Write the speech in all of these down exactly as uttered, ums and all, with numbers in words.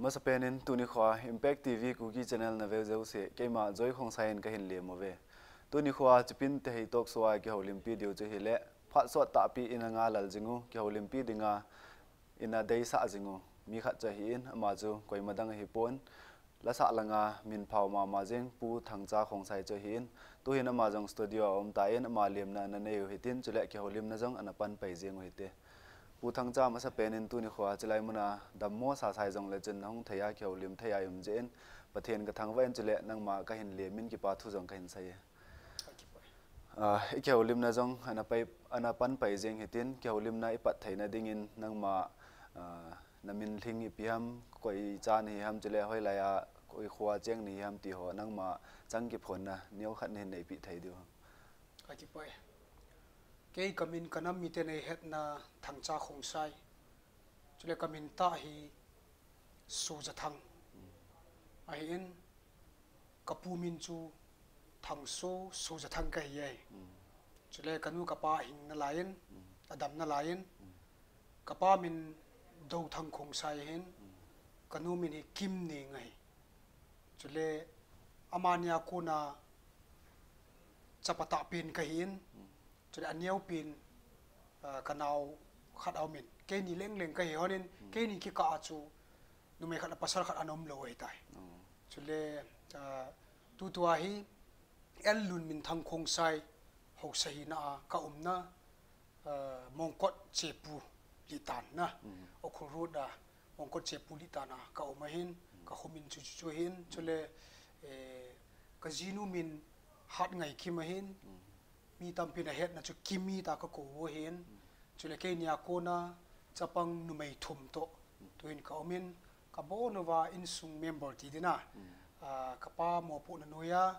Masapen in tuni khoa Impact T V Kuki Channel na veu jouse, keima Joy Khongsai in kahin lem uve. Tuni khoa Chipin Tahei Talk Show a kihoulimpi diu chu hile, phat sot tahpi in anga lal jing u, kihoulimpi dinga in adeisah jing u mi khat chu ahin, ama chu koima dang ahipon, lasah langa min phao mama jing Pu Thangcha Khongsai chu ahin, tuhin ama jong studio a aum tan, ama lemna ana nei u hitin, chule kihoulimna jong ana pan pai jing u hite. Pu Thangcha, masapen in tuni khoa chilai muna dammo sasai jongle chun nahung thei a, kihoulim thei a i um jeh in Pathen kathangvah in, chule nangma kahin lem in kipa thu jong kahin sei e. Ah, i kihoulimna jong ana pai, ana pan pai jing hitin, kihoulimna i pat theina dingin nangma, ah, na min lhing ipi ham, koi cha nahi ham, chule hoilai a, koi khoa cheng nahi ham ti ho, nangma chang kiphonna neokhat nahin neipeh thei diu ham? Kakipah e. Kei kamin kanam miten eihetna Thangcha Khongsai. Chule kamin tah hi Sojathang ahin, kapu min chu Thangso Sojathang kahi e. Chule kanu kapa ahing nalai in, adam nalai in, kapa min Dothang Khongsai ahin, kanu min hi Kimneng ahi. Chule amani a kona chapa tahpen kahin, chule aneopen, ah, kanao khat aumin, keini lengleng kahi honin, keini kikah a chu numei khat le pasal khat ana umlou ahitai. Chule, ah, tutua hi L. Lunminthang Khongsai haosa hina a kaumna, ah, Mongkot Chepu Litan na, Ukhrul Road a Mongkot Chepu Litan a kaum ahin, kakho min chu chu chu ahin, chule, eh, kajinu min Hatngaikim ahin, mi tampin ahetna chu Kimi ta kakou u ahin, chule keini a kona chapang numei thum toh tuhin kaumin, kabon uva insung member ti ding a, ah, kapa mopohna noiya,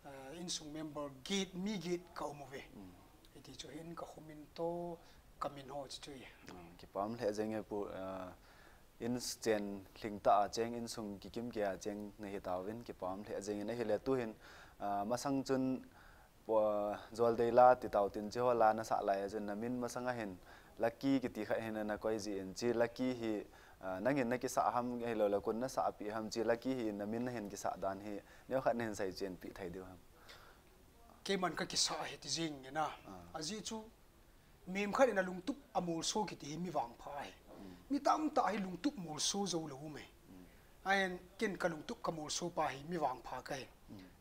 ah, insung member get, mi get kaum uve. Hiti chu hin kakho min toh kamin ho chu chu ahi. Ah, kipah lheh jenge Pu, ah, inchen lhingtah a cheng, insung kikim kei a cheng nahi tauvin, kipah lheh jengin ahile tuhin, ah, masang chun, Pu, ah, Joldeila ti tau tin, chiho la nasah lai a chun namin masang a hin Lucky kiti khat hin ana koi jin, chi Lucky hi, ah, nangin nakisah ham ahilouleh koin nasahpeh ham, chi Lucky hi namin nahin kisah dan hi neokhat nahin seichen peh thei diu ham? Keiman kakisah ahi ti jeng e na. Ajeh chu, mi khat in alungtup amolso kiti hi mi vangpha ahi. Mi tamtah hi lungtup molso joulou um e. Ahin ken kalungtup kamolso pa hi mi vangpha kahi.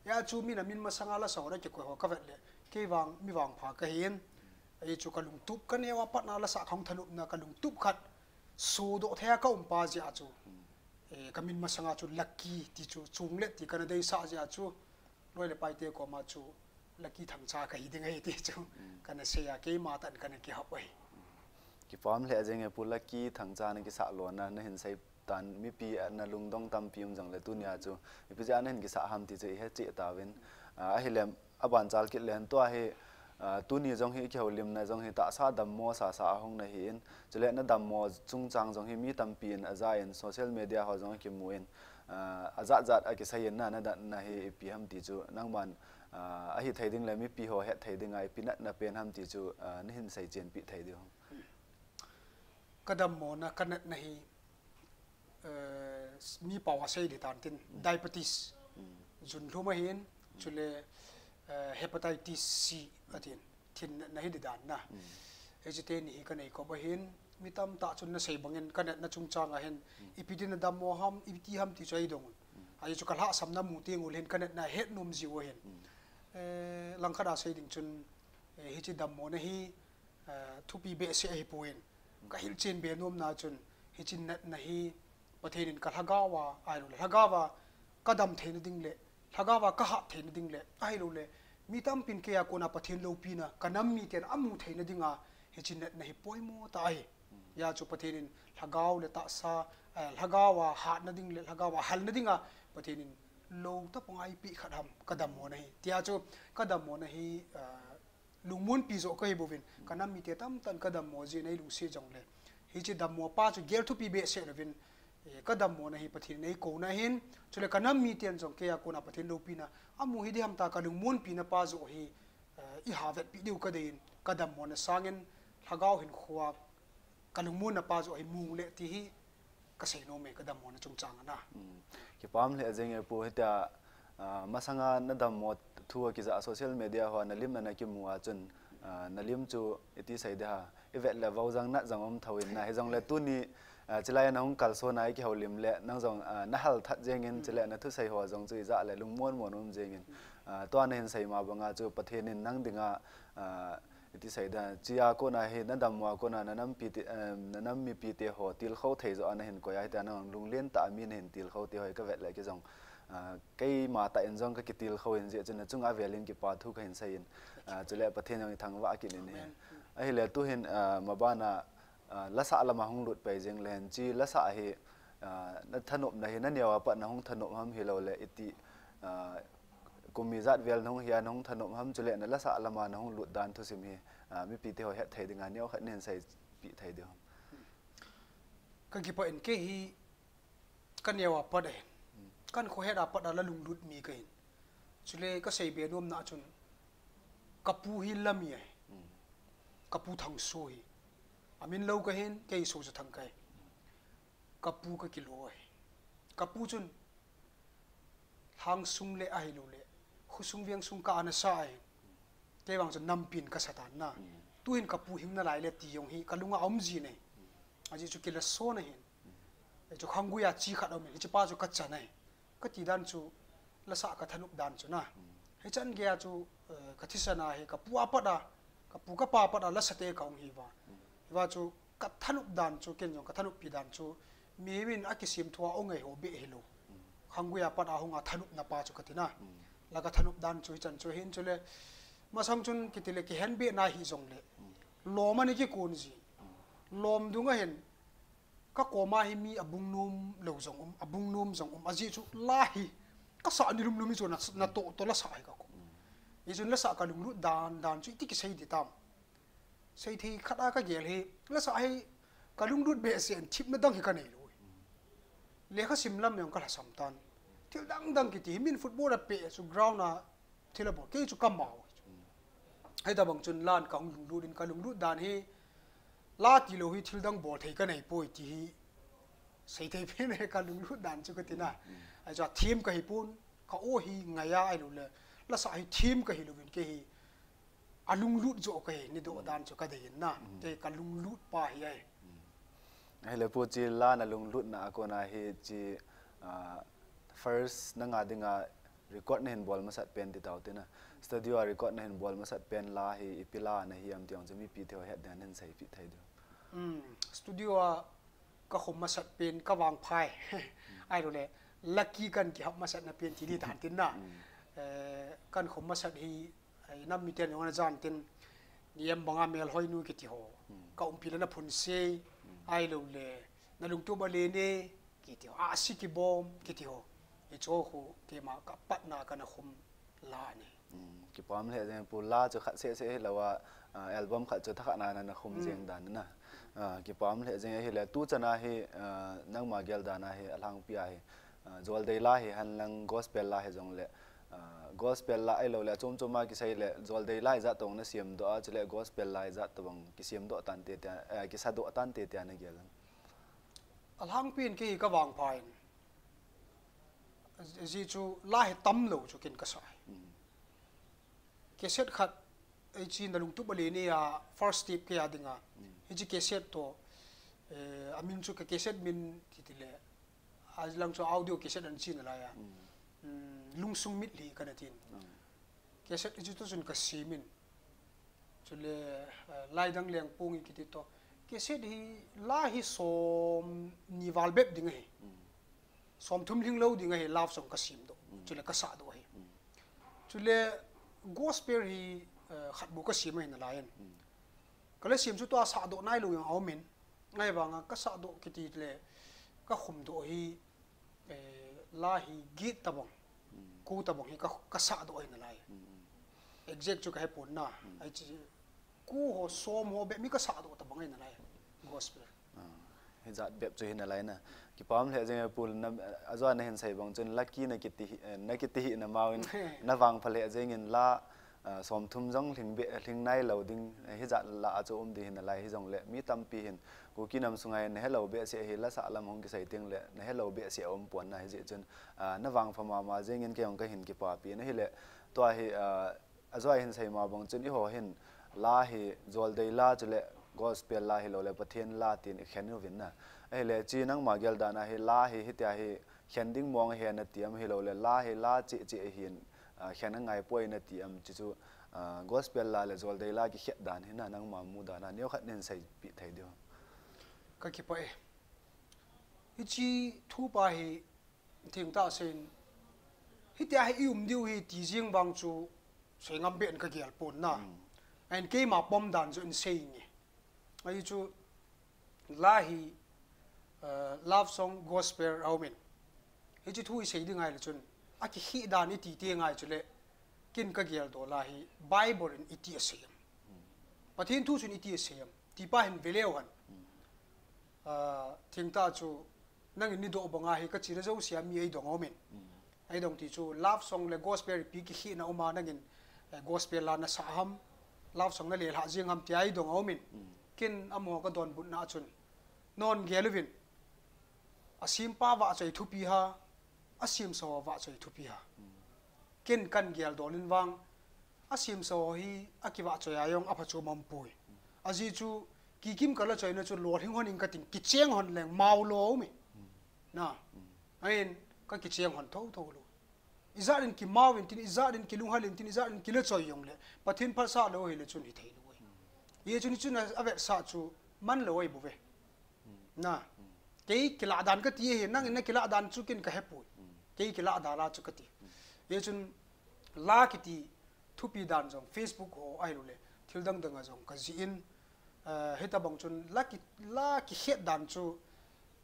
Hijeh chun min amin masanga lasa hon akikoi ho kavet le, kei vang mi vangpha kahin. Ajeh chu kalungtup kaneo a patna lasah kahung thanopna kalungtup khat sodoh thei a kaum pa jeh chun, eh, kamin masanga chu Lucky ti chu chungle ti kana deisah jeh chun, loi le paite koma chu Lucky Thangcha kahi ding ahi ti chu kana sei a, keima tah in kana kihap ahi. Kipah lheh jenge Pu, Lucky Thangcha nakisah lona nahin sei tan, mipi a nalungdong tampi um jongle tunia chu ipi jeh a nahin kisah ham ti chu ihe cheh tauvin. Ah, ahile aban chal kit le hen tua hi, ah, tuni jong hi kihoulimna jong hi tahsa dammo sasa ahung nahin, chule nadammo chungchang jong hi mi tampin ajan social media ho jong akimun, ah, ajat jat akisei in na, nadatna hi ipi ham ti chu nangman, ah, ahithei ding le mipi ho hetthei dinga ipi natna pen ham ti chu, ah, nahin seichen peh thei diu ham? Kadammona, kanatna hi, eh, mi pao a sei ding tan tin, diabetes, junlhum ahin, chule, eh, hepatitis C atin, thin natna hi ding dan na. Hiche teni hi kanei kop ahin, mi tamtah chun nasei bangin kanatna chungchang a hin, ipi din nadammo ham, iti ham ti chu eidong un. Ajeh chu kalhahsamna mu teng uleh hin kanatna hetnom jiu ahin. Eh, langkhat a sei ding chun, eh, hiche dammona hi, eh, thupi behseh ahipon, kahilchen be nomna chun, hiche natna hi Pathen in kalhagao a, ahilouleh lhagao a kadam theina ding le, lhagao a kahat theina ding le, ahilouleh mi tampin keia kona Pathen loupina kanam miten amu theina dinga hiche natna hi poimo tah ahi. Hijeh chun Pathen in lhagao le tahsa, eh, lhagao a hatna ding le lhagao a halna dinga Pathen in lou tapang a eipeh khat ham kadammona hi. Tia chu kadammona hi, eh, lungmonpi joh kahi bouvin, kanam mite tamtah in kadammo jeh in eilungset jongle, hiche dammo pa chu gel thupi behseh louvin, eh, kadammona hi Pathen in eikouna ahin, chule kanam miten jong keia kona Pathen loupina amu hiding ham tia kalungmonpina pa joh hi, eh, iha vetpeh diu kadeiyin, kadammona sangin lhagao hinkhoa kalungmonna pa joh hi mong le ti hi kasei nom e, kadammo na chungchang a na. Mm. Kipah lheh jeng e Pu, hitia, ah, masanga nadammo thu akija social media hoa nalim na nakimu a chun, ah, nalim chu iti sei ding ham, ivet le vau jang nat jang um thou in na, hijongle tuni, ah, chilai nahung kalson a ikihoulim le, nang jong, ah, nahal that jeng in, chule nathusei ho jong chu ijah le lungmon mon um jeng in, ah, tua nahin sei ma banga chu Pathen in nang dinga, ah, iti sei ding, chia kona hi nadammo a kona nanam pite, em, nanam mipite ho tilkhou thei joh a nahin koi a, hitia nang lunglen tah a mi nahin tilkhou te ho hi kavet le kei jong, ah, keima tah in jong kakitilkhou in, jeh chun nachunga velin kipa thu kahin sei in, ah, chule Pathen jong ithangvah kit in ahi. Amen. Ahile tuhin, ah, mabana, ah, lasah lama hung lut pai jeng le hen, chi lasah hi, ah, nathanopna hi naneo a pat nahung thanop ham, hilou le iti, ah, kum ijat vel nahung hia nahung thanop ham, chule nalasah lama nahung lut dan thusim hi, ah, mipite ho het thei dinga neokhat nahin seipeh thei diu ham? Kakipah in, kei hi kaneo a pat ahin, kankhohet a pat a la lunglut mi kahin. Chule kasei be nomna chun, kapu hi lami ahi. Kapu Thangso hi. Amin lou kahin, kei Sojathang kahi. Kapu kakilo ahi. Kapu chun lhangsung le ahilou le khosung vengsung ka ana sa ahi. Kei vang chu nampin kasa tan na. Tuhin kapu hing nalai le ti jong hi kalunga aum jin ahi. Ajeh chu kila son ahin. Hichu khanggui a chi khat aumin, hichepa chu kachan ahi. Kati dan chu, lasah kathanop dan chu na. Hichan geiya chu, eh, kathisan a hi kapu a pat a, kapu kapa pat a lasate kahung hiuva. Hiva chu kathanop dan chu, ken jong kathanoppi dan chu, mihem in akisem thua o ngai ho beh hilou. Khanggui a pat a hunga thanopna pa chu kati na. La kathanop dan chu hichan chu ahin, chule masang chun kitile kihenbehna hijongle, lom ana kikon ji. Lom dunga hin, kakoma hi mi abung nom lou jong um, abung nom jong um, ajeh chu la hi kasah nilum lum hi chu na, natoh toh lasah hi kakou. Hichun lasah kalunglut dan, dan chu iti kisei ding tam. Seithei khat a kagel hi, lasah hi kalunglut behseh in thipna dang hi kanei lou hi. Lekha sim lam jong kalhasam tan. Thil dang dang kiti hi min football a peh chu ground a thil abol, kei chu kamau hi chu. Hitabang chun lan kahung lunglut in kalunglut dan hi, la tilou hi thil dang bol thei kanei poi ti hi seithei pen e, kalunglut dan chu kati na. Ahi chu athem kahipon, ka-o hi ngaiya ahilou le, lasah hi them kahilouvin kei hi alunglut joh kahi, nidoh dan chu kadei in na. Kei kalunglut pa hi ahi. Ahile Pu, chi la nalunglutna a kona hi chi, ah, first nanga dinga record nahin bol masat pen ti tau tina. Studio a record nahin bol masat pen la hi ipi la nahi ham ti jong chu mipite ho het dinga nahin seipeh thei diu? Studio a kakhum masat pen kavangphai, ahilou le lucky kan kihap masatna pen ti ding tan tin na. Eh, kankhum masat hi, ai, nam miten jong ana jan tin, niam banga Melhoinu kiti ho, kaumpi le naphun sei, ahilou le nalungtup a lene kiti ho, ahsi kibom kiti ho, hicheho khu keima kapatna kana khum la ahi. Kipah lheh jeng Pu, la chu khat seh seh hilou a, ah, album khat chu thakhat na nakhum jeng dan na. Ah, kipah lheh jeng. Ahile tuchan a hi, ah, nangma gel dan a hi alhangpi a hi, ah, joldei la hihen lang gospel la hijongle, ah, gospel la ahilou le achom chom a kisei le joldei la ijat tobang nasemdoh a, chule gospel la ijat tobang kisemdoh tante tia, eh, kisadoh tante tia nagel em? Alhangpi in kei hi kavangpha in, ajeh chu la hi tamlou chu ken kasa hi. Cassette khat, hiche nalungtup a lene a first tape keiya dinga, hiche cassette toh, eh, amin chu ka cassette min titile, alang chu audio cassette ana che nalai a, Lungsung Mitlhi kana tin. Cassette hiche toh chun kasemin. Chule, eh, Laidang Lengpong in kiti toh, cassete hi la hi somni val bep ding ahi. Somthum lhinglou ding ahi, love song kasemdoh. Chule kasahdoh ahi. Chule gospel hi, eh, khat bou kasem ahi nalai in. Kala sem chu tua sahdoh nailou jong aumin. Ahivanga kasahdoh kiti le kakhumdoh hi, eh, la hi get tabang, ko tabang hi ka, kasahdoh ahi nalai. Exact chu kahepon na. Hiche ko ho, som ho bep mi kasahdoh tabang ahi nalai. Gospel. Hijat bep chu hi nalai na. Kipah lheh jeng e Pu, na, ajeh nahin sei bang chun lucky nakiti hi, eh, nakiti hi namau in, navangpha lheh jeng in la, ah, somthum jong lhing be, lhing nailou ding, eh, hijat la a chu um ding hinalai hijongle, mi tampi hin, Kuki nam sunga hin nahelou behseh hi, la sah lam hung kisei tengle, nahelou behseh a um pon na hijeh chun, ah, na vangpha mama jengin kei jong kahin kipapi na hile, tua hi, ah, Ajoi hin seima bang chun eiho hin la hi joldei la chule gospel la hiloule Pathen la tin ikhen uvin na. Ahile chi nangma geldan a hi la hi hitia hi khen ding mong ahi nati am hiloule la hi la cheh cheh ahin, ah, khen angai poi nati am chi chu, ah, gospel la le joldei la kikhet dan hi na nangma mudan a neokhat nin seipeh thei diu. Kakipah e. Hiche thupa hi thengtah seiyin, hitia hi i um diu hi ti jeng vang chu seingam beh in kagel pon na. Ahin keima pom dan chu in seinge. Ahi chu la hi, eh, love song gospel aumin. Hiche thu isei ding ahile chun, akikhet dan iti teng ahi chule, ken kageldoh la hi Bible in iti asei am, Pathen thu chun iti asei am ti pa hin veleu hen. Ah, thengtah chu nangin nidoh banga hi kachena jousea mi eidong aumin. Eidong ti chu love song le gospel ipi kikhetna uma nangin, eh, gospel la nasah ham, love song nalelhah jeng ham tia eidong aumin. Ken amaho kadonbutna a chun, nangin gel uvin, asempa vahchoi thupi ham, asemsa ho vahchoi thupi ham. Ken kahin geldoh in vang, asemsa ho hi akivahchoi a jong aphachom aumpoi. Ajeh chu kikim kala choina chu lolhing hon in kating, kicheng hon leng mao lou me. Na. Ahin kakicheng hon thotho lou. Ijat in kimao in tin, ijat in kilunghel in tin, ijat in kila choi jongle Pathen phatsah lou hile chun hithei lou e. Hijeh chun hichun avetsah chu manlou ahibouve. Na. Kei kilah dan kati ahi, nangin nakilah dan chu ken kahepoi. Kei kilah dan la chu kati. Hijeh chun la kiti thupi dan jong Facebook ho ahiloule thil dang dang a jong kajih in, eh, hitobang chun la ki, la kikhet dan chu,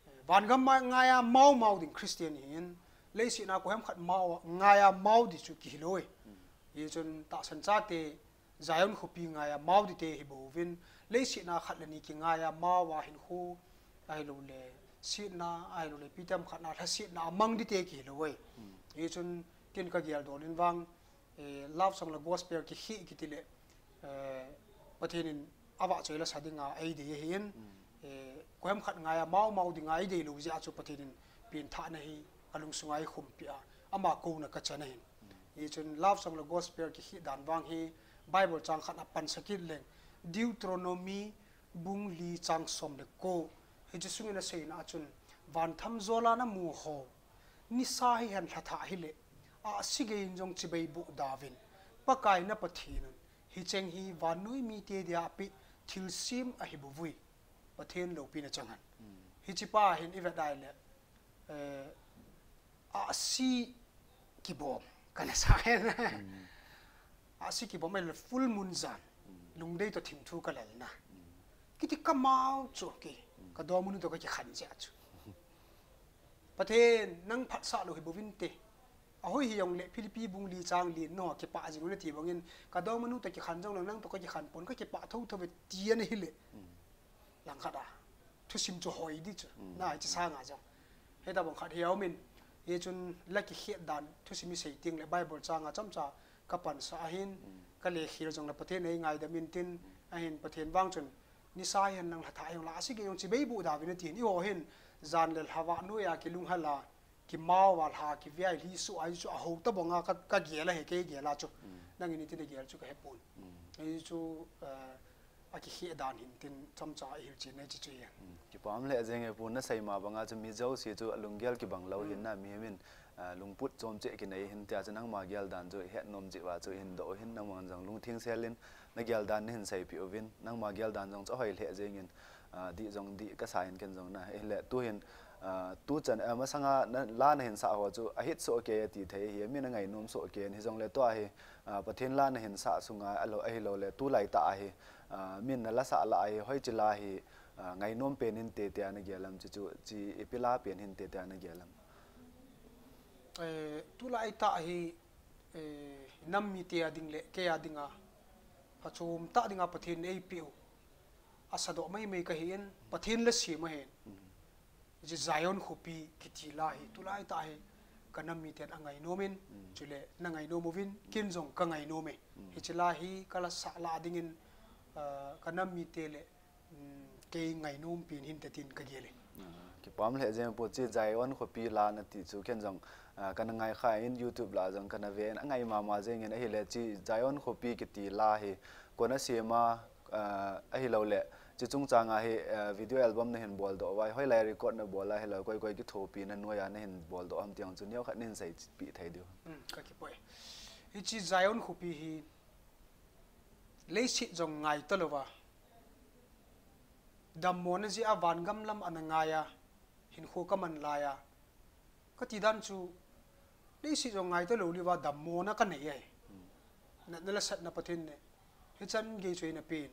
eh, vangam ma ngaiya mao mao ding Christian hin, leiset a koiham khat mao ngaiya mao ding chu kihilou e. Hijeh chun tahsan chate Zion khopi ngaiya mao ding te hibouvin, leiset a khat le ni kingaiya mao a hinkho ahiloule setna ahiloule ipi tam khat na lhasetna amang ding te kihilou e. Hijeh chun ken kageldoh in vang, eh, love song le gospel kikhet kiti le, eh, Pathen in avahchoi la sa dinga eidei ahin, eh, koiham khat ngaiya mao mao dinga eidei lou jeh a chu Pathen in pengthahna hi kalungsunga eikhumpi a, ama kouna kachan ahin. Hichun love song le gospel kikhet dan vang hi Bible chang khat apansah kit leng, Deuteronomy bung li chang som le ko. Hiche sungin aseina a chun, vanthamjol a namu ho, nisa hihen lhathah hile, ahsi geiyin jong chibai boh dauvin, Pakai na Pathen un hicheng hi vannoi mite dia apeh thilsem ahibouvui. Pathen loupina chang hen. Hiche pa hin ivet a ahile, eh, ahsi kibom kana sa hen. Ahsi kibom ahile full moon jan, lungdei toh thimthu kalelna kiti kamao chu kei, kadongmanu toh kakikhen jeh a chu, Pathen nang phatsah lou hibouvinte. Ahoi hijongle Philippi bung li chang li na kipah jing un ati bangin, kadongmanu toh kikhen jongleng nang toh kakikhen pon, kakipah thouthou ve ti ana hile, langkhat a thusim chu hoi ding chu, na, hiche sanga jong hitobang khat hi aumin. Hichun la kikhet dan thusim isei tengle Bible changa chomcha kapansah ahin, kalekhel jongle Pathen in eingaidam intin, ahin Pathen vang chun, nisa hihen nang lhathah hijongle ahsi geiyin jong chibai boh dauvin atin, eiho hin jan le lha vannoi a kilunghel a, kimao a lha kivei a lhi soh a, hichu ahou tobanga ka, kagel ahi, kei gel a chu. Nangin iti nagel chu kahepon. Hichu, eh, akikhet dan hin tin chomcha ihilchen na hiche chu ahi. Kipah lheh jenge pu, nasei ma banga chu mi jouse chu alunggel kibang lou hin na, mihem in, ah, lungput chomcheh kinei hin tia chu nangma geldan chu ihet nom jeh uva chu ihin doh u hin, nangman jong lungthengsel in nagel dan nahin seipeh uvin, nangma geldan jong chu ahoi lheh jengin, ah, dih jong dih kasa in ken jong na. Ahile tuhin, ah, tuchan, ah, masanga na, la nahin sah ho chu ahit soh kei ati thei ahi, min angainom soh kei in, hijongle tua hi, ah, Pathen la nahin sah sunga ahilou, ahiloule tulaitah a hi, ah, min nala sah lah a hi hoiche la hi, ah, ngainom pen hinte tia nagel am, chuchu chi ipi la pen hinte tia nagel am? Eh, tulaitah hi, eh, nam mite a ding le kei a dinga phachom tah dinga Pathen in eipeh u asadoh maimai kahin, Pathen la sem ahin. Hiche Zion khopi kiti la hi tulaitah hi ka nam miten angai nom in, chule na ngai nom uvin, ken jong ka ngai nom e. Hiche la hi ka la sah la dingin, ah, ka nam mite le, um, kei ngai nom pen hinte tin ka gel e. Ah, kipah le jeng po, hiche Zion khopi la nati chu ken jong, ah, kana ngai kha in, YouTube la jong kana ve in, angai mama jeng in, ahile hiche Zion khopi kiti la hi kona sem a, ah, ahilou le, hiche chungchang a hi, ah, video album na hin bol doh uva, hoilai record na bol a, ahilou koi koi kithopina noiya na hin bol doh ham ti jong chu neokhat na hin seipeh thei diu. Um, ka kipah e. Hiche Zion khopi hi leiset jong ngai talouva, dammona jeh a van gam lam ana ngai a, hinkho ka man lai a, ka ti dan chu, leiset jong ngai talou le uva dammona ka nei ahi. Natna le satna Pathen in hichan gei chu eina pen.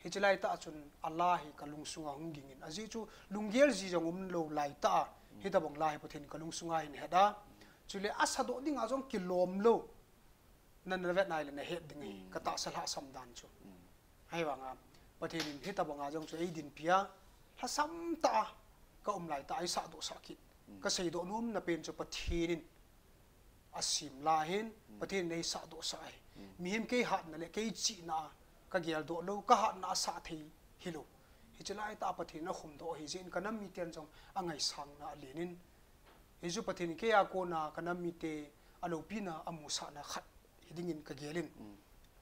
Hiche lai tah a chun a la hi ka lungsunga hung ging in. Ajeh chu lunggel ji jong umlou lai tah a, hitabang la hi Pathen in ka lungsunga ahin het a. Chule a sadoh dinga jong kilom lou. Na, na vet nai le na het ding ahi, ka tahsa lhahsam dan chu. Ahivanga Pathen in hitabanga jong chu eidinpi a, lhasam tah a ka um lai tah a eisahdoh sah kit. Ka seidoh nomna pen chu Pathen in asem la ahin, Pathen in eisahdoh sah ahi. Mihem kei hatna le kei chihna a ka geldoh lou, ka hatna a sah thei hilou. Hiche lai tah a Pathen in akhumdoh ahi jeh in ka nam miten jong angaisang na alen in. Hichu Pathen in kei a kona ka nam mite aloupina amusahna khat hi dingin ka gel in.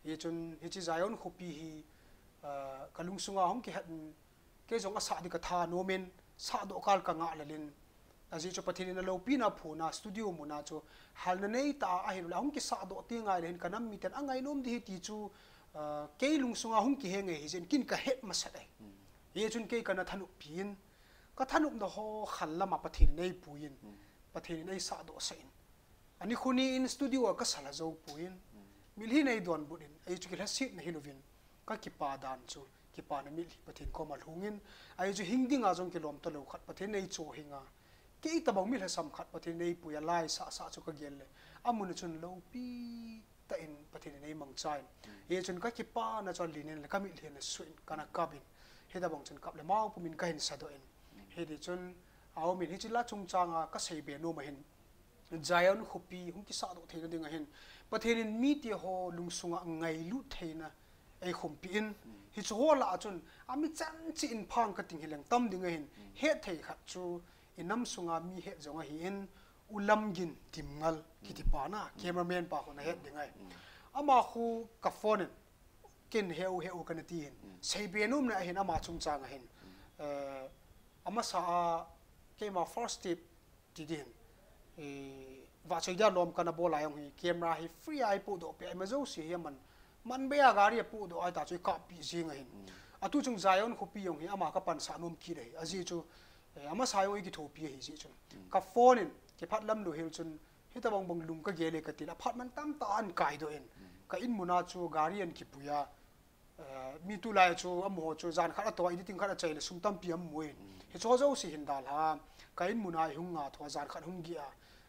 Hichun hiche Zion khopi hi, ah, ka lungsunga hung kihet in, kei jong asah ding ka thanom in, sahdoh kal ka ngah lel in. Ajeh chu Pathen in aloupina aphona studio muna chu halna nei tah a ahilou le ahung kisahdoh teng ngai le hin ka nam miten angai nom ding ahi ti chu, ah, kei lungsunga hung kihe nge hijeh in ken ka het masat ahi. Hichun kei kana thanop pi in, ka thanopna ho khal lama Pathen in eipui in, Pathen in eisahdoh sah in. Ani khu ni in studio a ka sal a jou poi in, mitlhi in eidonbut in, ahi chu kilhasetna hilouvin, ka kipah dan chu, kipana mitlhi Pathen koma lhung in, ahi chu hing dinga jong kilom talou khat Pathen in eichoh hing a, kei tabang mi lhasam khat Pathen in eipui a la eisah sah chu ka gel le, amun a chun loupi tah in Pathen in eimangcha in. Hichun ka kipana chu alen in le ka mitlhi in asuh in, kana kap in. Hitabang chun kap le mao pum in ka hin sadoh in. Hiti chun, aum in hiche la chungchang a ka seibe nom ahin. Zion khopi hung kisahdoh theina ding ahin. Pathen in mite ho lungsunga ngailut theina eikhumpi in. Hiche ho lah a chun, ami chan cheh in phang ka ting hileng tam ding ahin. Hetthei khat chu, i nam sunga mi het jong ahi in, U Lamgin Timngal kiti pa na, cameraman pa khu na het ding ahi. Ama khu ka phone in, ken heu heu kana ti hin. Seibe nom na ahin ama chungchang ahin. Eh, amasa a keima first step ti ding hin. Eh, vahchoi dia lom kana bol a jong hi, camera hi free a eipohdoh peh, ima jouse hi aman, manbei a gari apohdoh ahi ta chu eikappi jing ahin. Atu chung Zion khopi jong hi ama ka pansah nom kit ahi. Ajeh chu, eh, amasa jong eikithopi ahi jeh chun. Ka phone in, kiphat lam lou hel chun, hitabang bang lung ka gel e ka ti le, aphat man tamtah a ahin kaidoh in. Ka in muna chu gari ahin kipui a, eh, mi tulai chu amaho chu jan khat atoh a editing khat achai le sum tampi amu in. Hiche ho jouse hin dalha, ka in muna eihung nga tho a jan khat hung gih a.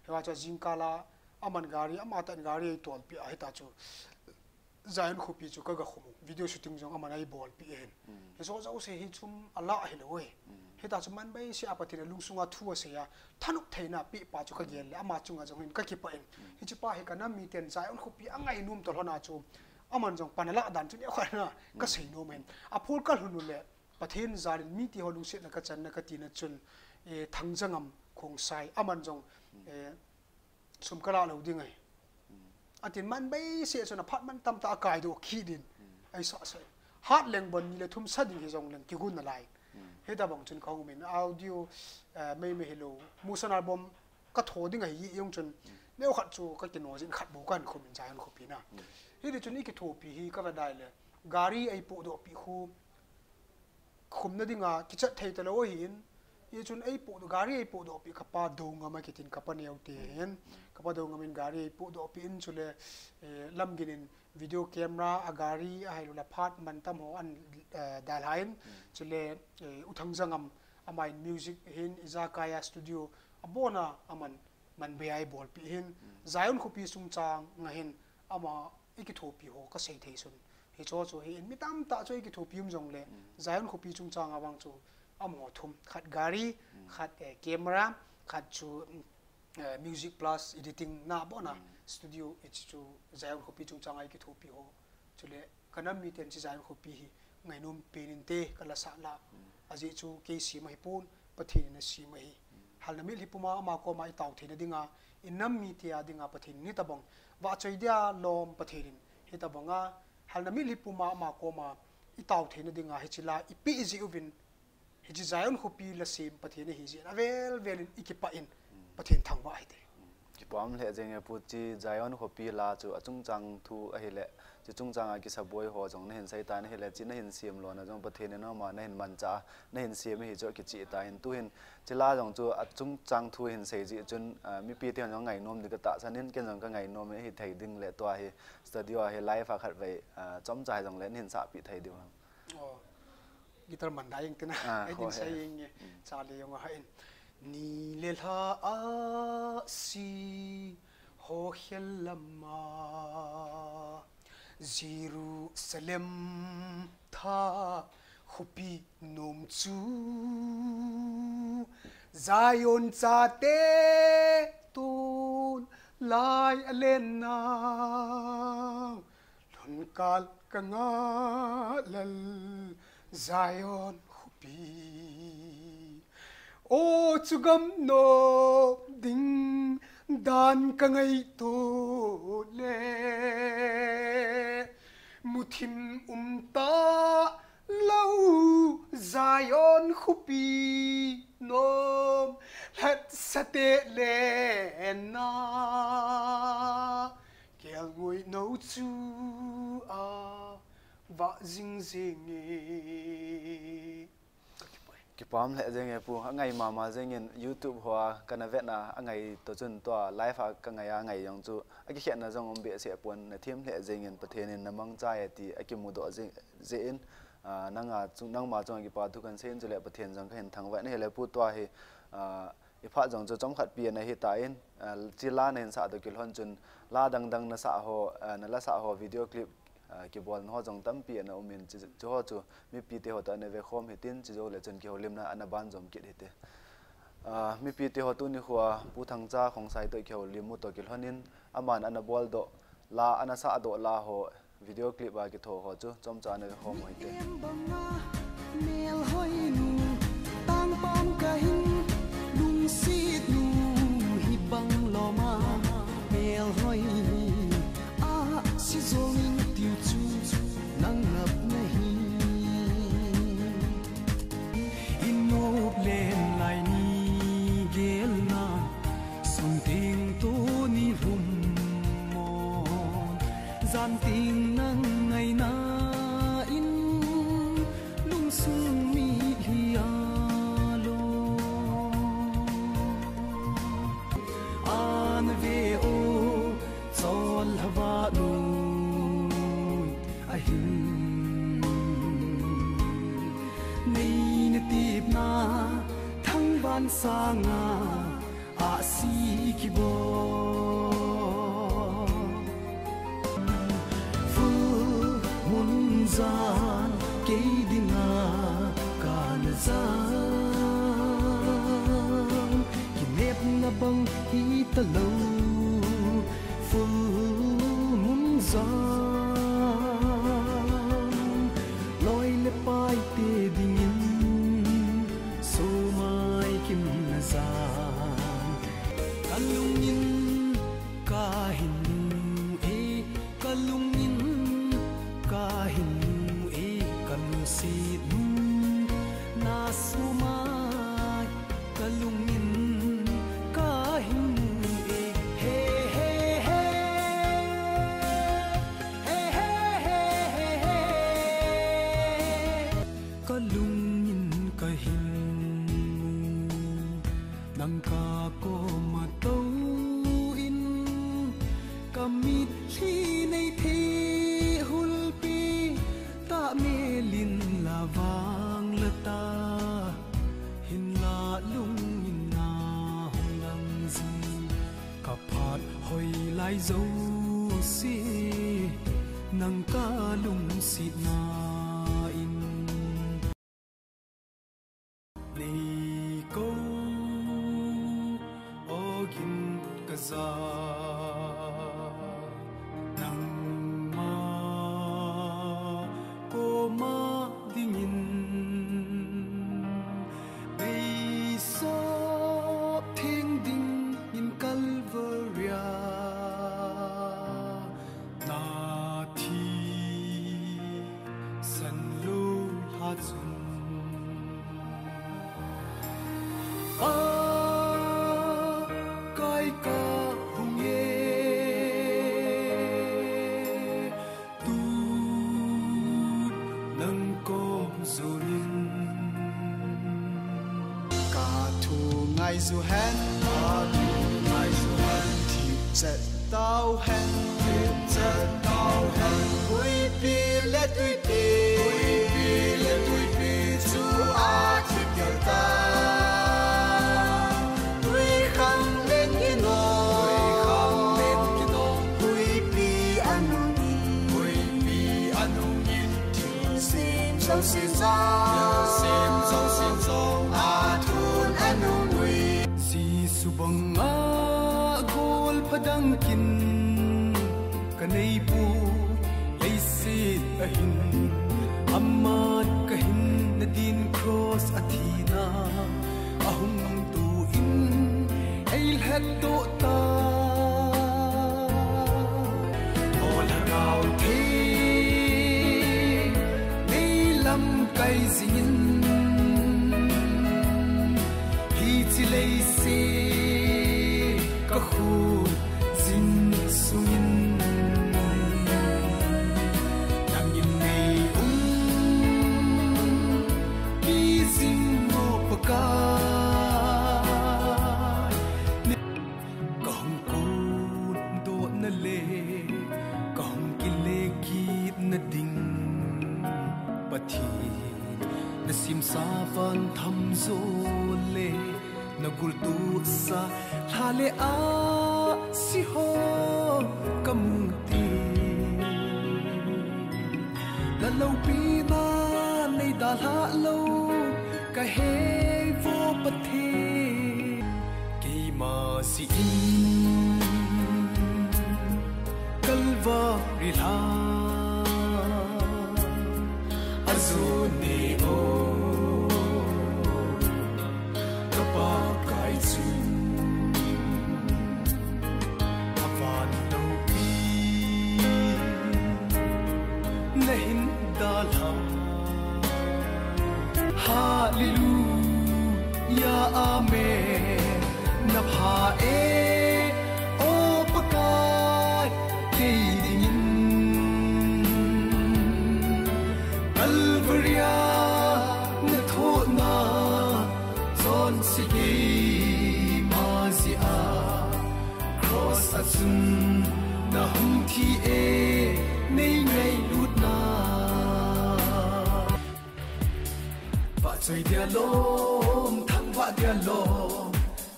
Hiva chu jingkal a, aman gari, amatah in gari eitolpeh a, hita chu Zion khopi chu ka gakhum u, video shooting jong aman eibolpeh ahin. Hiche ho jouse hi chum alah hilou e. Hita chu manbei seh a Pathen in alungsunga thu asei a, thanop theina apeh pa chu ka gel le, ama chunga jong hin ka kipah in. Hiche pa hi ka nam miten Zion khopi angainom toh lhon a chu, aman jong pan alah dan chu neokhat na ka seinom in. Aphul ka lhun u le, Pathen jal in mite ho lungsetna ka channa ka tina chun, eh, Thangjangam Khongsai, aman jong, eh, sum ka lah lou ding ahi. Atin manbei seh chun aphat man tamtah a kaidoh kit in. Eisah sah in. Hat leng bon ni le thum sa ding hijong leng kigon nalai. Hitabang chun ka hung um in audio, eh, meimei hilou. Motion album ka tho ding ahi jong chun. Neokhat chu ka kino jin khat bou kahin khum in Zion khopi na. Hiti chun eikithopi hi ka va dai le. Gari eipohdoh peh khu. Khumna dinga kichat thei talou ahin, hichun eipoh, gari eipohdoh peh ka pa Doungam akitin ka pa neo te hin, ka pa Doungam in gari eipohdoh peh in chule, eh, Lamgin in video camera a gari ahilouleh phat mantam ho ahin, eh, dalha in, chule, eh, U Thangjangam amahin music hin Izakaya studio abona aman manbei a eibolpeh hin, Zion khopi chungchang a hin ama eikithopi ho ka sei thei sun. Hiche ho chu hi in mi tamtah chu eikithopi um jongle, Zion khopi chungchang a vang chu amaho thum, khat gari, khat, eh, camera, khat chu, mm, eh, music plus editing na bo na studio, hiche chu Zion khopi chungchang a i kithopi ho. Chule ka nam miten hiche Zion khopi hi ngainom pen inte, ka la sah la. Ajeh chu kei sem ahi pon, Pathen in asem ahi. Halna mitlhi puma ama koma i tao theina dinga, i nam mite a dinga Pathen in hitabang vahchoi dia lom Pathen in hitabanga halna mitlhi puma ama koma i tao theina dinga hiche la i peh jeh uvin, hiche Zion khopi la sem Pathen ahi jeh in avel vel in i kipah in Pathen thangvah hite. Kipah lheh jenge pu, hiche Zion khopi la chu achungchang thu ahile, hiche chungchang a kisaboi ho jong nahin seitan ahile, hiche nahin sem lona jong Pathen in ama nahin manchah a nahin sem ahi chu akicheh tan, tuhin hiche la jong chu achungchang thu hin sei jeh chun, ah, mipite hon jong ngainom ding ka tahsan in, ken jong ka ngainom in, ahithei ding le tua hi studio a hi live a khatvei, ah, chomcha hi jongle nahin sahpeh thei diu ham? Oh, guitar man da jeng tina. Ah, ei ho tin he. Sa jeng e. Mm. Sa le jong a ha in. Ni le lha ahsi ho khel lama Jerusalem tha khopi nom chu Zion chate tun lai alen na. Lhun kal ka ngah lal Zion khopi. O chu gam nom ding dan ka ngaito le. Muthim um talou Zion khopi nom lhatsah te le na. Kelngoi nou chu a vah jing jing e. Kipah lheh jenge pu, angai mama jengin YouTube hoa kana vetna angai toh chun tua live a ka ngai a ngai jong chu akikhetna jong um behseh pon, nathem lheh jengin Pathen in namangcha e ti akimudoh jeh, jeh in, ah, nanga chung, nangma chunga kipa thu kan sei in chule Pathen jong kahin thangvah in ahile pu tua hi, ah, I phat jong chu chomkhat pi ana hitan, ah, hiche la nahin sah toh kilhon chun la dang dang nasah ho, ah, nala sah ho video clip, ah, kibolna ho jong tampi ana um in, chu, chuho chu mipite ho toh ana vekhom hitin, chujou le chun kihoulimna ana banjom kit hite. Ah, mipite ho tuni khoa Pu Thangcha Khongsai toh kihoulim u toh kilhon in, aman ana boldoh la, ana sahdoh la ho, video clip a kitho ho chu chomcha ana vekhom u hite. Em banga melhoi nu, tangpam kahin lungset nu, hibang loma melhoi a, sijong in tiu chu nang ngap nahi. Inop len lai ni gelna, sun teng toh ni lhum mo. Jan teng nang ngaina in, lungsung mitlhi a lo. An ve o, chol hava lo. Ahin nei natepna thangvah sanga ahsi kibol. Full moon jan kei dinga kana jang, kinepna bang hitalou. Full moon jan, loi le pai te dingin, somai kimna jan. Ka lungin kahin mu e, ka lungin kahin mu e, ka lungset numna somai. Ka lungin kahin mu e, he, he, he. He, he, he, he, he. Ka lungin kahin mu, nang ka koma tou in, ka mitlhi nei thei hulpi tah melin la vang la ta. Hinlah lungin na hung lang jing, ka phat hoilai jouse, nang ka lungsetna in. Nei ko, o gin Ngai zu hen, a tu ngai zu hen. Thip chet tau hen, thip chet tau hen. Huipi le tuipi, huipi le tuipi chu a thip gel ta. Tui khang len kinong, tui khang len kinong. Huipi a nungin, huipi a nungin. Thil sem jouse jong, thil sem jouse jong a thun a nung ui. Jesu banga gol phadang kin ka nei poi, leiset a hin aman ka hinna din cross a thina a hung tu in ei lhat doh ta. O Lhagao Theng, nei lamkai jingin, hiche leiset ka khut jin sungin, nangin nei umpi jing mo Pakai. Ka hung kut dohna le ka hung kile kitna ding, Pathen na simsa van tham jo le na gultohsa lha le ahsi ho ka mu ti. Na loupina nei dalha lou ka he vo Pathen. Keima jeh in Calvary lha a jo ne o, ka Pakai chu a van loupi na hin dalha. Hallelujah, amen. Na pha e, o Pakai, kei dingin Calvary a na thohna chonse keima jeh a. Cross a chun na hung thi e, nei ngailutna. Vahchoi dia lom, thangvah dia lom,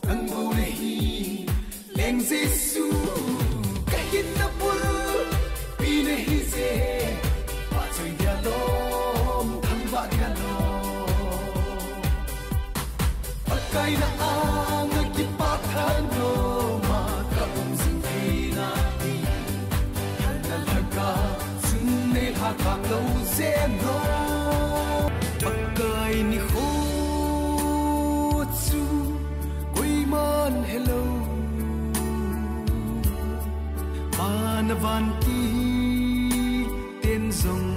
nang bou nahi, Leng Jesu, ka hinna bulpi nahi je. Vahchoi dia lom, thangvah dia lom. Pakai na anga kipah thanom a ka um jing theina ding, Lhagao chun nei lhakap lou jeng lou. Pakai nikho chu koiman helou, mana vantil ten jong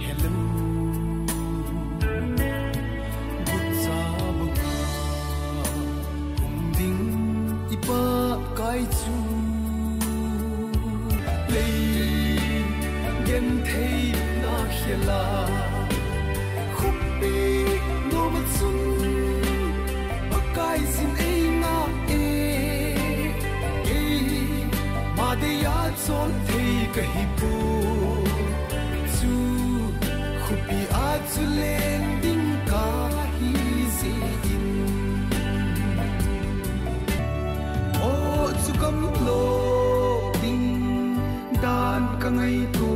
helou. Gucha banga um ding i Pakai chu lei genthei na khela. Khopi nom a chun Pakai jin ei ngah e, keima dia chon thei ka hi poi. Chu khopi a chu leng ding ka hi jeh in, o chu gamlou ding dan ka ngaito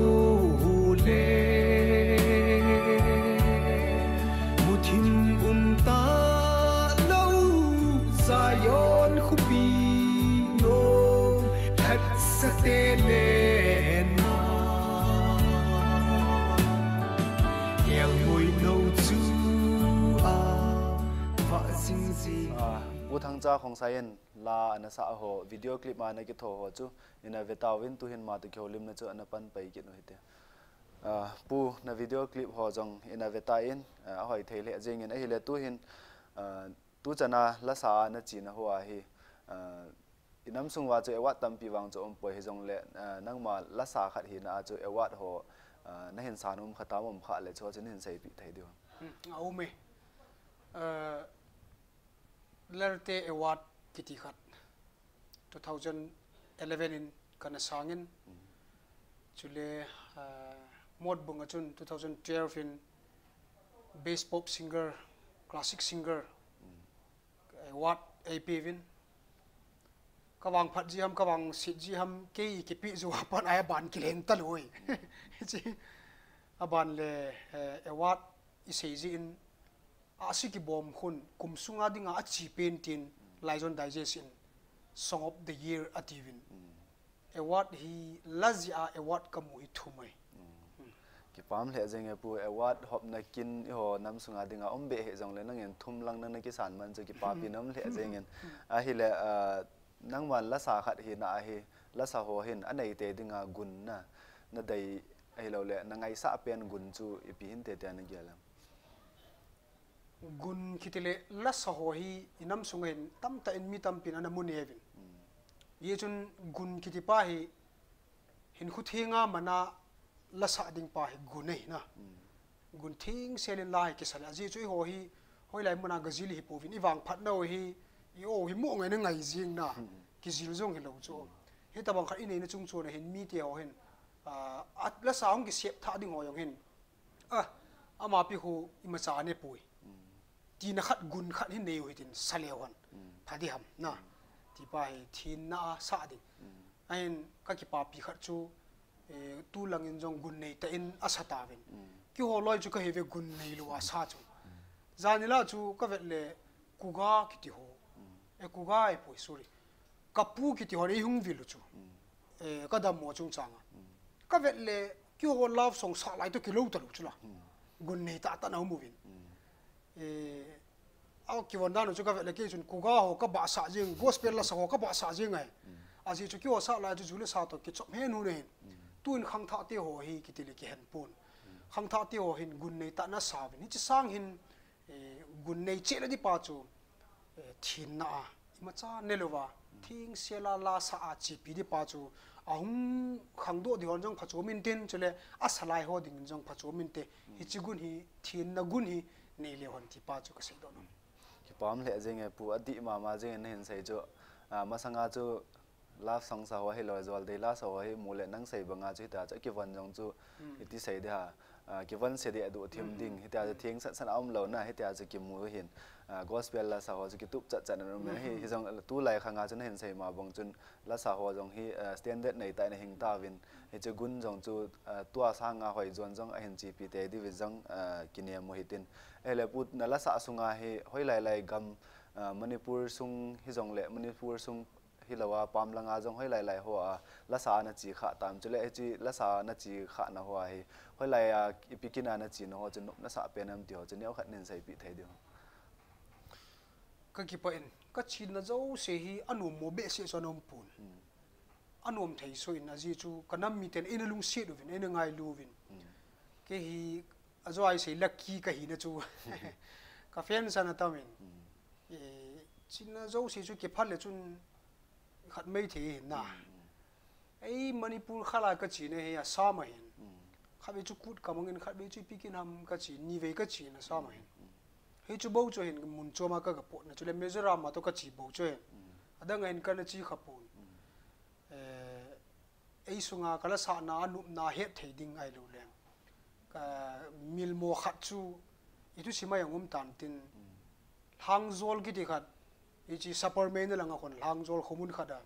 le, muthim um talou Zion khopi nom lhatsate le na, kelngoi nou chu a vah jing jing. Ah, Pu Thangcha Khongsai in la ana sah ho, video clip a ana kitho ho chu ina ve tauvin, tuhin ama toh kihoulimna chu ana pan pai kit u hite. Ah, Pu, na video clip ho jong ina ve tan, ah, ahoi thei lheh jengin, ahile tuhin, ah, tuchan a lasa a na chena ho ahi, ah, i nam sung uva chu award tampi vang chu umpoi, hijongle, ah, nangma lasa khat hina a chu award ho, ah, na hin san um kha tam, um kha le chu chu na hin seipeh thei diu ham? Hmm, a um e. Ah, Lerte Award kiti khat two thousand eleven in kana sangin, chule, ah, Motbung a chun two thousand twelve in Best Pop Singer, Classic Singer award eipeuvin. Ka vangphat ji ham, ka vangset ji ham, kei kipe jou a pat a aban kilhen talou. Hiche aban le, eh, award isei jeh in, ahsi kibom khun, kum sunga dinga achepen tin, Laijon Digest in Song of the Year atiuvin. Award hi la jeh a award kamu hi thum ahi. Kipah lheh jeng e pu, award hopna kin eiho nam sunga dinga um beh hih jongle nangin thum lang na, na kisan man chu kipapi na um lheh jengin. Ahile, ah, nangman lasa khat hina ahi, lasa ho hin anei tei dinga gun na, nadei ahilouleh, nangaisah pen gun chu ipi hinte tia nagel em? Gun kiti le lasa ho hi inam sunga hin tamtah in mi tampin ana mu neuvin. Hijeh chun gun kiti pa hi hinkho thenga mana lasa ding pa hi gun ahi na. Gun thengsel in la hi kisa le. Ajeh chu eiho hi hoilai muna gajil hi pouvin, ivangphat nau hi, i-o hi mo ngai na ngai jing na. Kijil jong hilou chu. Hitobang khat inei na chung chun ahin mite ho hin, ah, a, lasa hung kisep thah ding ho jong hin, ah, amapi khu imacha anei poi, tina khat gun khat hin nei u hitin sa leu hen. Pha di ham na. Ti pa hi thenna a sa ding. Ahin ka kipapi khat chu, eh, tu langin jong gun nei tah in asa tauvin. Keiho loi chu kahi ve gun neilou a sa chu. Janhi la chu ka vet le Kuga kiti ho. Eh, Kuga ahipoi, sorry. Kapu kiti ho nei hung vil u chu. Eh, ka dammo chungchang a. Ka vet le keiho love song sa lai toh kilou talou chu la. Gun nei tah tah na um uvin. Eh, a kivon dan u chu ka vet le kei chun Kuga ho ka bahsah jeng, gospel lasa ho ka bahsah jeng ahi. Ajeh chu keiho sa lai chu ju le sa toh kichop hen u ahin. Tun khangthah te ho hi kiti le kihen pon. Khangthah te ho hin gun nei tah na sa uvin. Hiche sang hin, eh, gun nei cheh le di pa chu, eh, thenna a imacha ne louva, thengsel a lasa a chepi di pa chu, ahung khangdoh di hon jong phachom intin, chule asa lai ho dingin jong phachom inte. Hiche gun hi, thenna gun hi nei leu hen ti pa chu ka seidoh nom. Kipah lheh jeng e pu, adih mama jeng in nahin sei chu, ah, masanga chu love song sa ho hilou, jol dei lasa ho hi mu le nang sei banga chu hitia chu kivon jong chu iti sei di ha, ah, kivon se di a duh thim ding, hitia chu theng sat sat a um lou na, hitia chu kimu hin, ah, gospel lasa ho chu kitup chat chat na um hi, hijong tulai khanga chu nahin sei ma bang chun lasa ho jong hi, ah, standard nei tah in ahing tauvin, hiche gun jong chu, ah, tua sanga hoi jon jong ahin chepi tei diuvin jong, ah, kinem u hitin. Ahile pu, na lasa sunga hi hoilai lai gam, ah, Manipur sung hijongle Manipur sung hilou a pam langa jong hoilai lai ho a lasa na che kha tam, chule hiche lasa na che kha na ho a hi hoilai a ipi kin a na che na ho chu nop nasa pen em ti ho chu neokhat nin seipi thei diu. Ka kipah in, ka chena jouse hi anom mo behseh chu ana um pon. Anom thei soh in ajeh chu ka nam miten eina lungset uvin, eina ngailu uvin. Kei hi ajo a isei lucky kahina chu. Ka fans ana tam in. Eh, chena jouse chu kiphal le chun khat mai thei hin na. Ei Manipur khala ka chena hi Assam ahin. Khatvei chu Kut ka mangin, khatvei chu ipi kin ham ka che, nivei ka che na Assam ahin. Hichu bou chu hin mun chom a ka, ka potna chule Mizoram a toh ka che bou chu hin. Adang ahin kana che kha pon. Eh, ei sunga ka lasahna, anopna het thei ding ahilou le. Ka milmo khat chu, i thusim a jong um tan tin, Lhangjol kiti khat, hiche Sapermeina langa khun Lhangjol khomun khat a.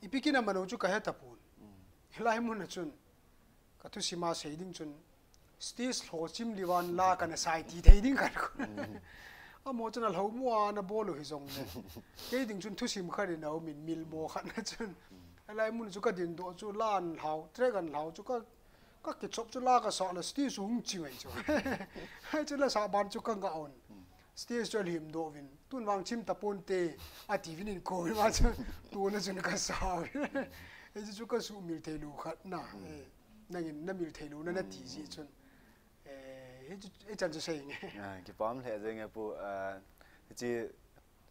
Ipi kin a man u chu ka he tapon. Hilai mun a chun, ka thusim a sei ding chun, stage lhochim livan la kana sai ti thei ding khat khu. Amaho chun alhou mo a ana bol u hijongle. Kei ding chun thusim khat in aum in milmo khat na chun. Hilai mun chu ka dindoh chu la an lhau, track an lhau chu ka, ka kichop chu la ka sah le stage chu hung chim ahi chu. Hichu lasa ban chu ka ngah un. Stage chu alhim doh uvin. Tun vang chim taponte, ati uvin in kou uvin ma chu. Tuna chun ka sa uvin. Hichu chu ka sumil thei lou khat na. Eh, nangin na mil thei lou na, na ti jeh chun. Eh, hichu, hichan chu sei nge. Ah, kipah lheh jeng e pu, ah, hiche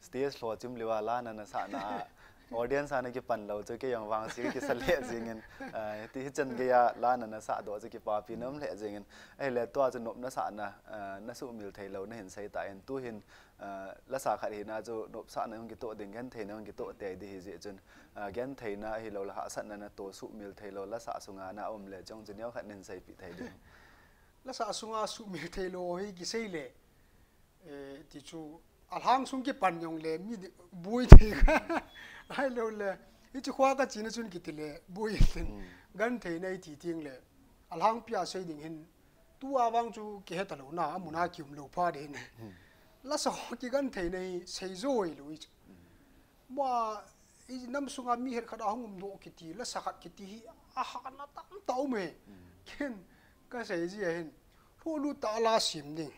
stage lhochim liva la na na sahna a, Audience a na kipan lou chu kei jong vangse kisa lheh jingin, ah, ti hichan geiya la na na sah doh chu kipapi na um lheh jingin. Ahile tua chu nopna sahna, ah, na suhmil thei lou na hin sei tan, tu hin, ah, lasa khat hina chu nopsahna hung kitoh ding, gentheina hung kitoh tei ding ahi jeh chun, ah, gentheina ahilou le hahsatna na to suhmil thei lou lasa sunga na um le chong chu neo khat na hin seipeh thei ding. Lasa sunga suhmil thei lou hi kisei le, eh, ti chu, alhang sung kipan jong le mi di-, boi thei kha. Ahilou le, hiche khoa ka china chun kiti le, boi thei. Hmm. Gentheina i ti teng le, alhangpia sei ding hin, tua vang chu kihe talou na, amun a kium lou pha ding hin. Hmm. Lasa ho kigentheina hi sei jou lou i chu. Hmm. Ma, i nam sunga mi het khat a hung um doh kiti, lasa khat kiti hi, a hahna tamtah um e. Hmm. Ken, ka sei ji ahin. Lhulu tah la sim ding.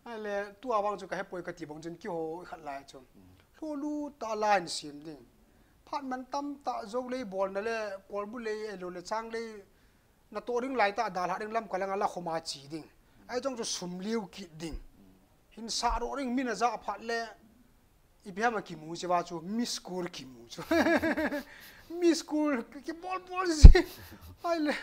Ahile, tua vang chu ka hepoi kati bang chun kihou khat lai chu. Lhulu tah la in sim ding. Phat man tamtah jou lei bolna le, kolbu lei, ahilou le chang lei, na toh ding lai tah dalha ding lam ka langa la khoma chi ding. Ahi chong chu sum liu kit ding. Hin sah doh ding min a ja phat le, ipi ham a kimu chu va chu, miss call kimu chu. Miss call kibol bol ji. Ahile,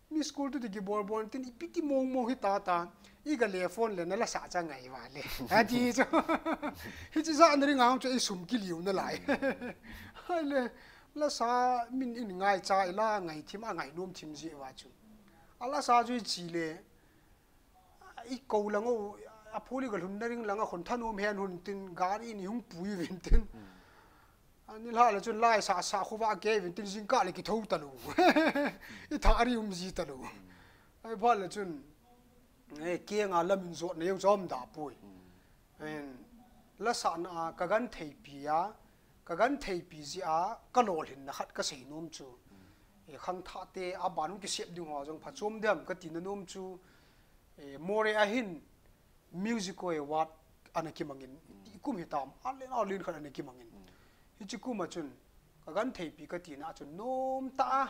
miss call tu ti kibol bol tin ipi ti mong mong hi ta ta. I ga le phone le na lasa cha ngai va le. Ati chu. Hiche ja na ring ang chu i sum kiliu na lai. Ahile, lasa min in ngaicha i la ngai thim a ngai nom thim ji va chu. A lasa chu i chi le. I ko lang u, a phuli ga lhun na ring langa khon thanom hen hun tin gari ni hung pui vin tin. Hmm. Ani la le chun lai sa sa khu va ke vin tin jingkah le kitho talou. I tha ri um ji talou. Hmm. Ahiphat le chun, eh, kenga lam in jot na jong chom da poi. Hmm. En, lasa na a ka gentheipi a, ka gentheipi jeh a, ka lolhinna khat ka sei nom chu. Hmm. Eh, khangthah te a ban hung kisep ding ho jong phachom dem ka ti na nom chu. Eh, Moreh a hin Music Award ana kimangin, ti kum hitam, a len a len khat ana kimangin. Mm. Hiche kum a chun, ka gentheipi ka tina a chun, nom tah a,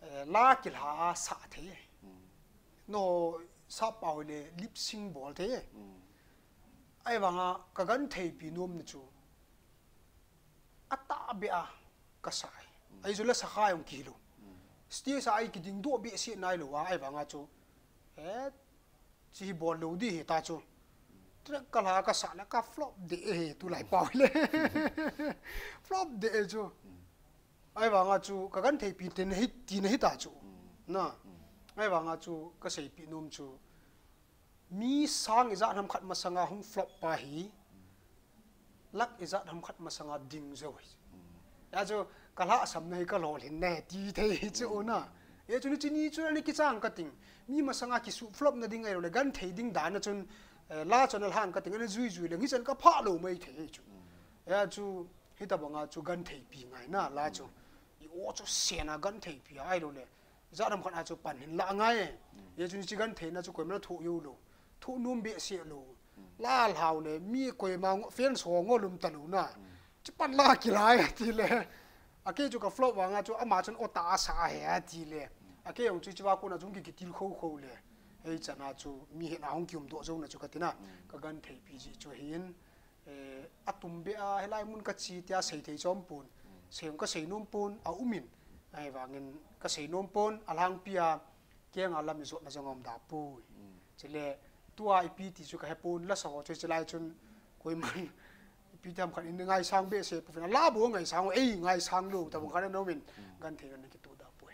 eh, la kilha a sa thei. Mm. No, sa pau le lip sync bol thei. Mm. Ahivanga, ka gentheipi nomna chu, a tahbeh a ka sa e. Mm. Ahi chu lasa kha jong kihilou. Mm. Stage a i kiding doh behseh nailou a, ahivanga chu, eh, chi hi bol lou di hi ta chu. Track ka la ka sa le ka flop de e, tulai pau le. Flop de e chu. Mm. Ahivanga chu ka gentheipi tina hi, tina hi ta chu. Mm. Na. Mm. Ahivanga chu ka seipeh nom chu. Mi sang ijat ham khat masanga hung flop pa hi, lakh ijat ham khat masanga ding jou hi. Hijeh chun ka lhahsamna hi ka lolhinna hi ti thei hi chu na. Hijeh chun hiche ni chu ana kichang ka ting. Mi masanga kisu flop na ding ahilou le genthei ding dan a chun, eh, la chun ana lhan ka ting ana jui jui le hichan ka phah lou mai thei hi chu. Hijeh chun hitabanga chu gentheipi ngai na la chu. I o chu sena gentheipi ahilou le. Jat ham khat a chu pan hin la ngai. Mm. Hijeh chun hiche gentheina chu koima na thoh jou lou. Thoh nom behseh lou. Mm. La lhau le mi koima ngo, fans ho ngo lum talou na. Mm. Hiche pan la kilai ati le. A kei chu ka flop vanga chu ama chun o tah a sa ahi ati le. Mm. A kei jong chu hiche va kona chu ki, kitil khou khou le. Hichan a chu mi hetna hung kium doh jou na chu ka tina. Mm. Ka gentheipi jeh chu hin. Eh, a tum beh a, hilai mun ka che tia sei thei chom pon. Mm. Sei ka sei nom pon, a um in. Ahivangin ka sei nom pon, alhangpi a, kenga lam i jotna jong um da poi. Mm. Chule, tua ipi ti chu ka he pon, lasa ho chu chulai chun, koiman, ipi ti ham khat in ngaisang behseh, pu fina, la bou ngaisang, ei ngaisang lou, tabang khat in um in, mm, genthei na kitoh da poi.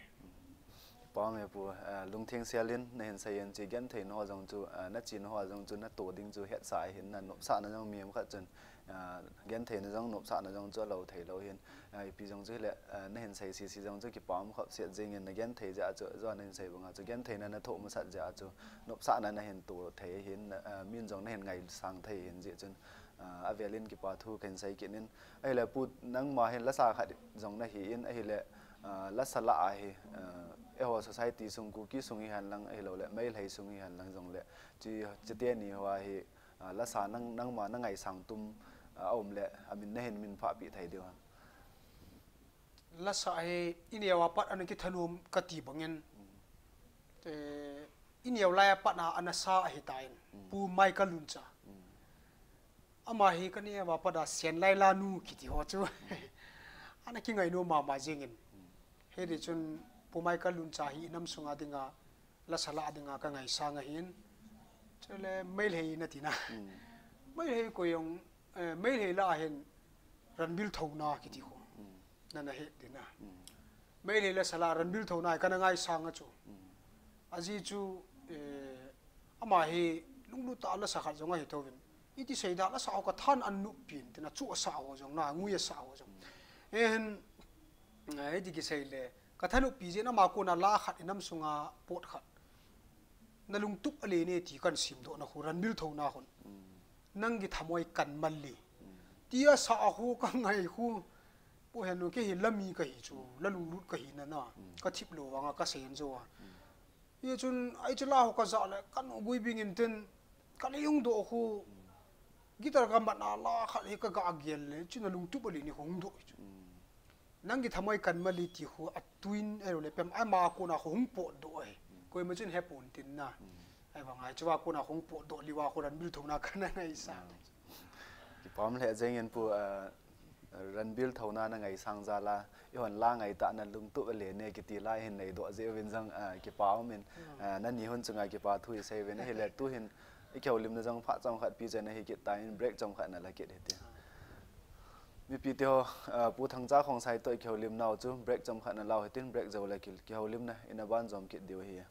Pame pu, eh, lungtheng sel in na hin sei in chu gentheina ho jong chu, eh, na chena ho jong chu na to ding chu hetsa ahin na nopsahna jong mi khat chun, eh, gentheina jong nopsahna jong chu alou thei lou hin, eh, ipi jong chu hile, eh, na hin sei sese jong chu kipah um khop set jing in na genthei jeh a chu, jo na hin sei banga chu gentheina na thoh masat jeh a chu nopsahna na hin to thei hin, eh, min jong na hin ngaisang thei hin jeh chun, ah, avelin kipa thu kahin sei kit in. Ahile pu nangma hin lasa khat jong nahi in, ahile, ah, lasa lah a hi, ah, eiho society sung Kuki sung hihen lang, ahilou le Meitei sung hihen lang jong le, chi, chiteni hoa hi, ah, lasa nang, nangma na ngaisang tum, ah, a um le, amin na hin min phah peh thei diu ham. Lasa hi i neo a pat ana kithanom kati bangin, mm, eh, i neo lai a pat a ana sa ahitan, mm, Pu Michael Luncha. Mm. Ama hi ka neh a pat a Senlai Lanu kiti ho chu ana kingai nom mama jingin. Hiti chun Pu Michael Luncha hi i nam sunga dinga lasa la dinga ka ngaisang ahin. Chule Meitei na tina. Meitei ko jong, eh, Meitei la ahin Ranbil Thouna kiti ko. Nana he tina. Meitei lasa la Ranbil Thouna hi kana ngaisang a chu. Ajeh chu, eh, ama hi lunglut tah a lasa khat jong ahi thouvin. Iti seida lasa ho ka thanop pin tina chu asa ho jong na ngui asa ho jong. Ehin, eh, iti kisei le ka thanop pi jeh in ama kona la khat i nam sunga pot khat. Na lungtup a le ne ti kan simdoh na khu Ranbil Thouna khun. Nang ki thamoi kan mal li. Ti asa khu ka ngai khu. Pu Hennu kei hi lami ka hi chu, la lunglut ka hi nana. Ka thip lou vanga ka sei an jo a. Hichun, ai chu la ho ka ja le, ka nu gui bing in tin, ka le jong doh khu, guitar ka mat na la khat hi ka ga gel le, chun a lungtup a le ni hung doh chu. Nang ki thamoi kan mal li ti khu, a tuin, ai le pem, ai ma kona khu hung potdoh e. Koima chun he pon tin na. Ai vang ai chu a kona hung potdoh li va khu Ranbil Thouna kana ngaisang. Kipa um le jeng in Pu, ah, Ranbil Thouna na ngaisang jal a, i hon la ngai tah na lungtup a le ne kiti la hin nei doh jeh uvin jong, ah, kipa um in, ah, nani hon chunga kipa thu i sei uvin ahile tu hin i kihoulimna jong phat chomkhat pi chen ahi kit tan break chomkhat na la kit hite. Mipi te ho, ah, Pu Thangcha Khongsai toh i kihoulimna u chu break chomkhat na lau hitin break jou le ki, kihoulimna i na ban jom kit diu ahi.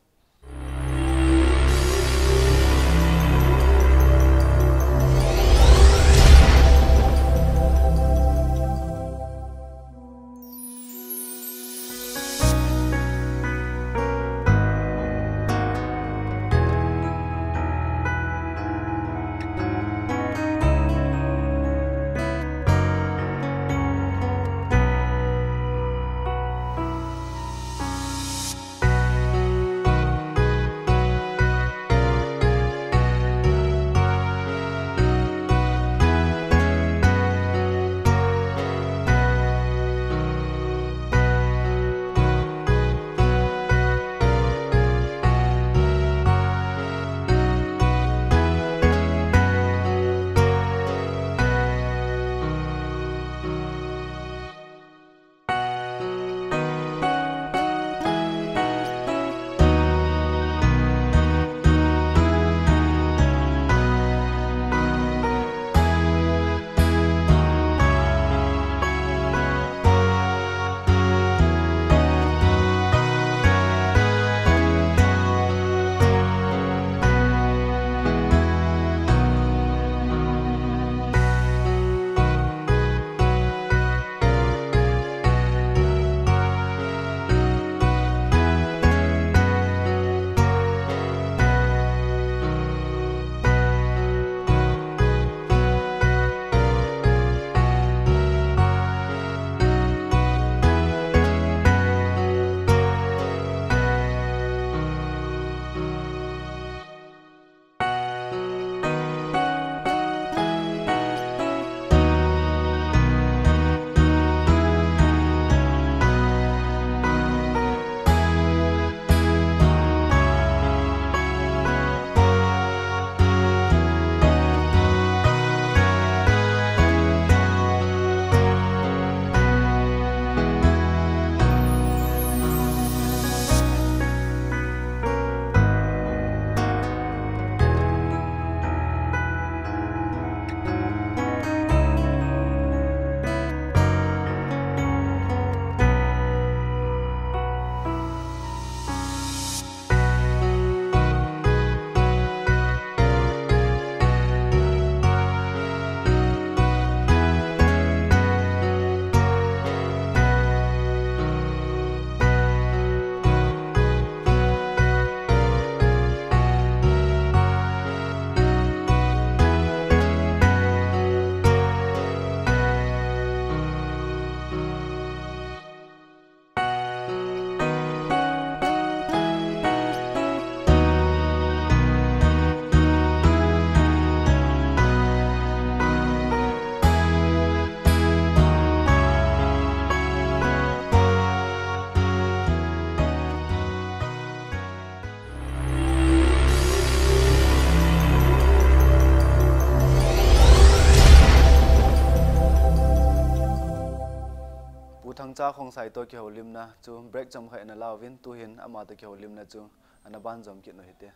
Thangcha Khongsai toh kihoulimna chu break chomkhat in alauvin, tuhin ama toh kihoulimna chu ana banjom kit u hite.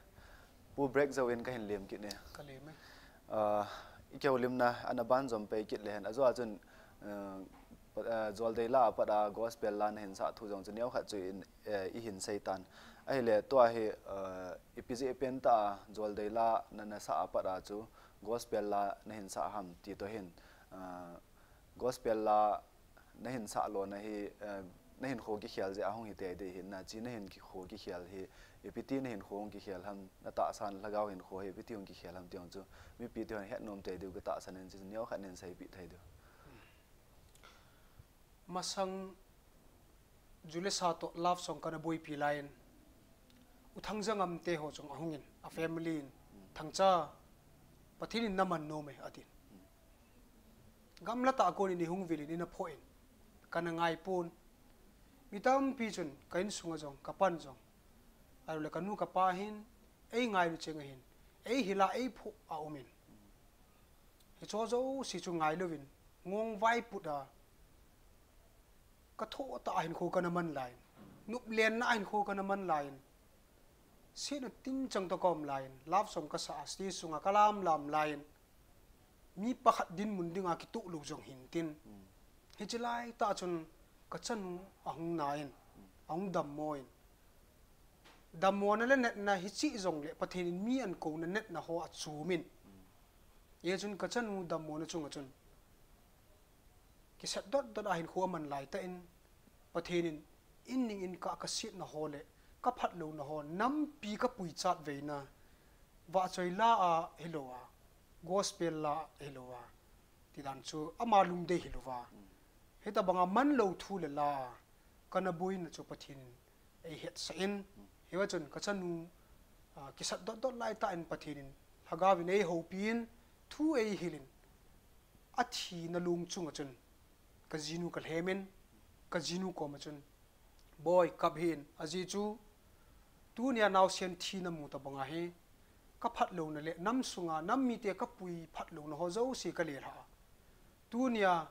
Pu, break jouvin kahin lem kit e. Ka lem e. Ah, ikihoulimna ana banjom pai kit lehen, ajeh chun, ah, pa-, ah, Joldei la a pat a gospel la nahin sah thu jong chu neokhat chu in, eh, ihin seitan. Ahile tua hi, ah, ipi jeh pen tah a Joldei la na, nasah a pat a chu gospel la nahin sah ham ti toh hin, ah, gospel la nahin sah lona hi, eh, nahinkho kikhel jeh a hung hi tei dei hin, nachi nahinkho kikhel hi, ipi ti nahinkho hung kikhel ham, natahsan lhagao hinkho hi ipi ti hung kikhel ham ti jong chu mipi te hon hetnom tei diu katahsan in, chu neokhat nahin seipeh thei diu. Masang ju le sa toh love song kana boipi laiyin, U Thangjangam te ho jong ahungin, a family in, Thangcha, Pathen in naman nom e, atin. Gamla tah a konin ihung vilin, ina phoh in, kana ngaipon. Mi tampi chun ka insunga jong, ka pan jong, ahilou le kanu kapa hin, eingailu cheng ahin, eihil a, eiphoh a umin. Hicheho jouse chu ngailouvin, ngong vaiput a, kathoh tah a hinkho kana man laiyin, noplenna a hinkho kana man laiyin, setna tinchang toh kaum laiyin, love song kasah a, stage sunga kalam lam laiyin, mi pakhat dinmun dinga kitoh lou jong hintin. Hiche laitah chun kachanu ahung na in, ahung dammo in. Dammona le natna hiche jongle Pathen in mi ahin kouna natna ho achumin. Hijeh chun kachanu dammona chunga chun kisat dot dot a hinkho aman laitah in, Pathen in, in ning in kah kasetna ho le kaphatlouna ho nampi kapui chatveina, vahchoi la a hilouva, gospel la a hilouva, tidan chu ama lungdei hilouva, hitobanga manlou thu le la a kana boina chu Pathen in eihetsah in, hiva chun kachanu, ah, kisat dot dot laitah in Pathen in lhagaovin eihoupi in, thu eihil in, athina long chunga chun kajinu kalhem in, kajinu koma chun, Boi, kap hih in, ajeh chu tunia naosen thi namu tobanga hi kaphatlouna le nam sunga nam mite kapui phatlouna ho jouse kalelhah a, tunia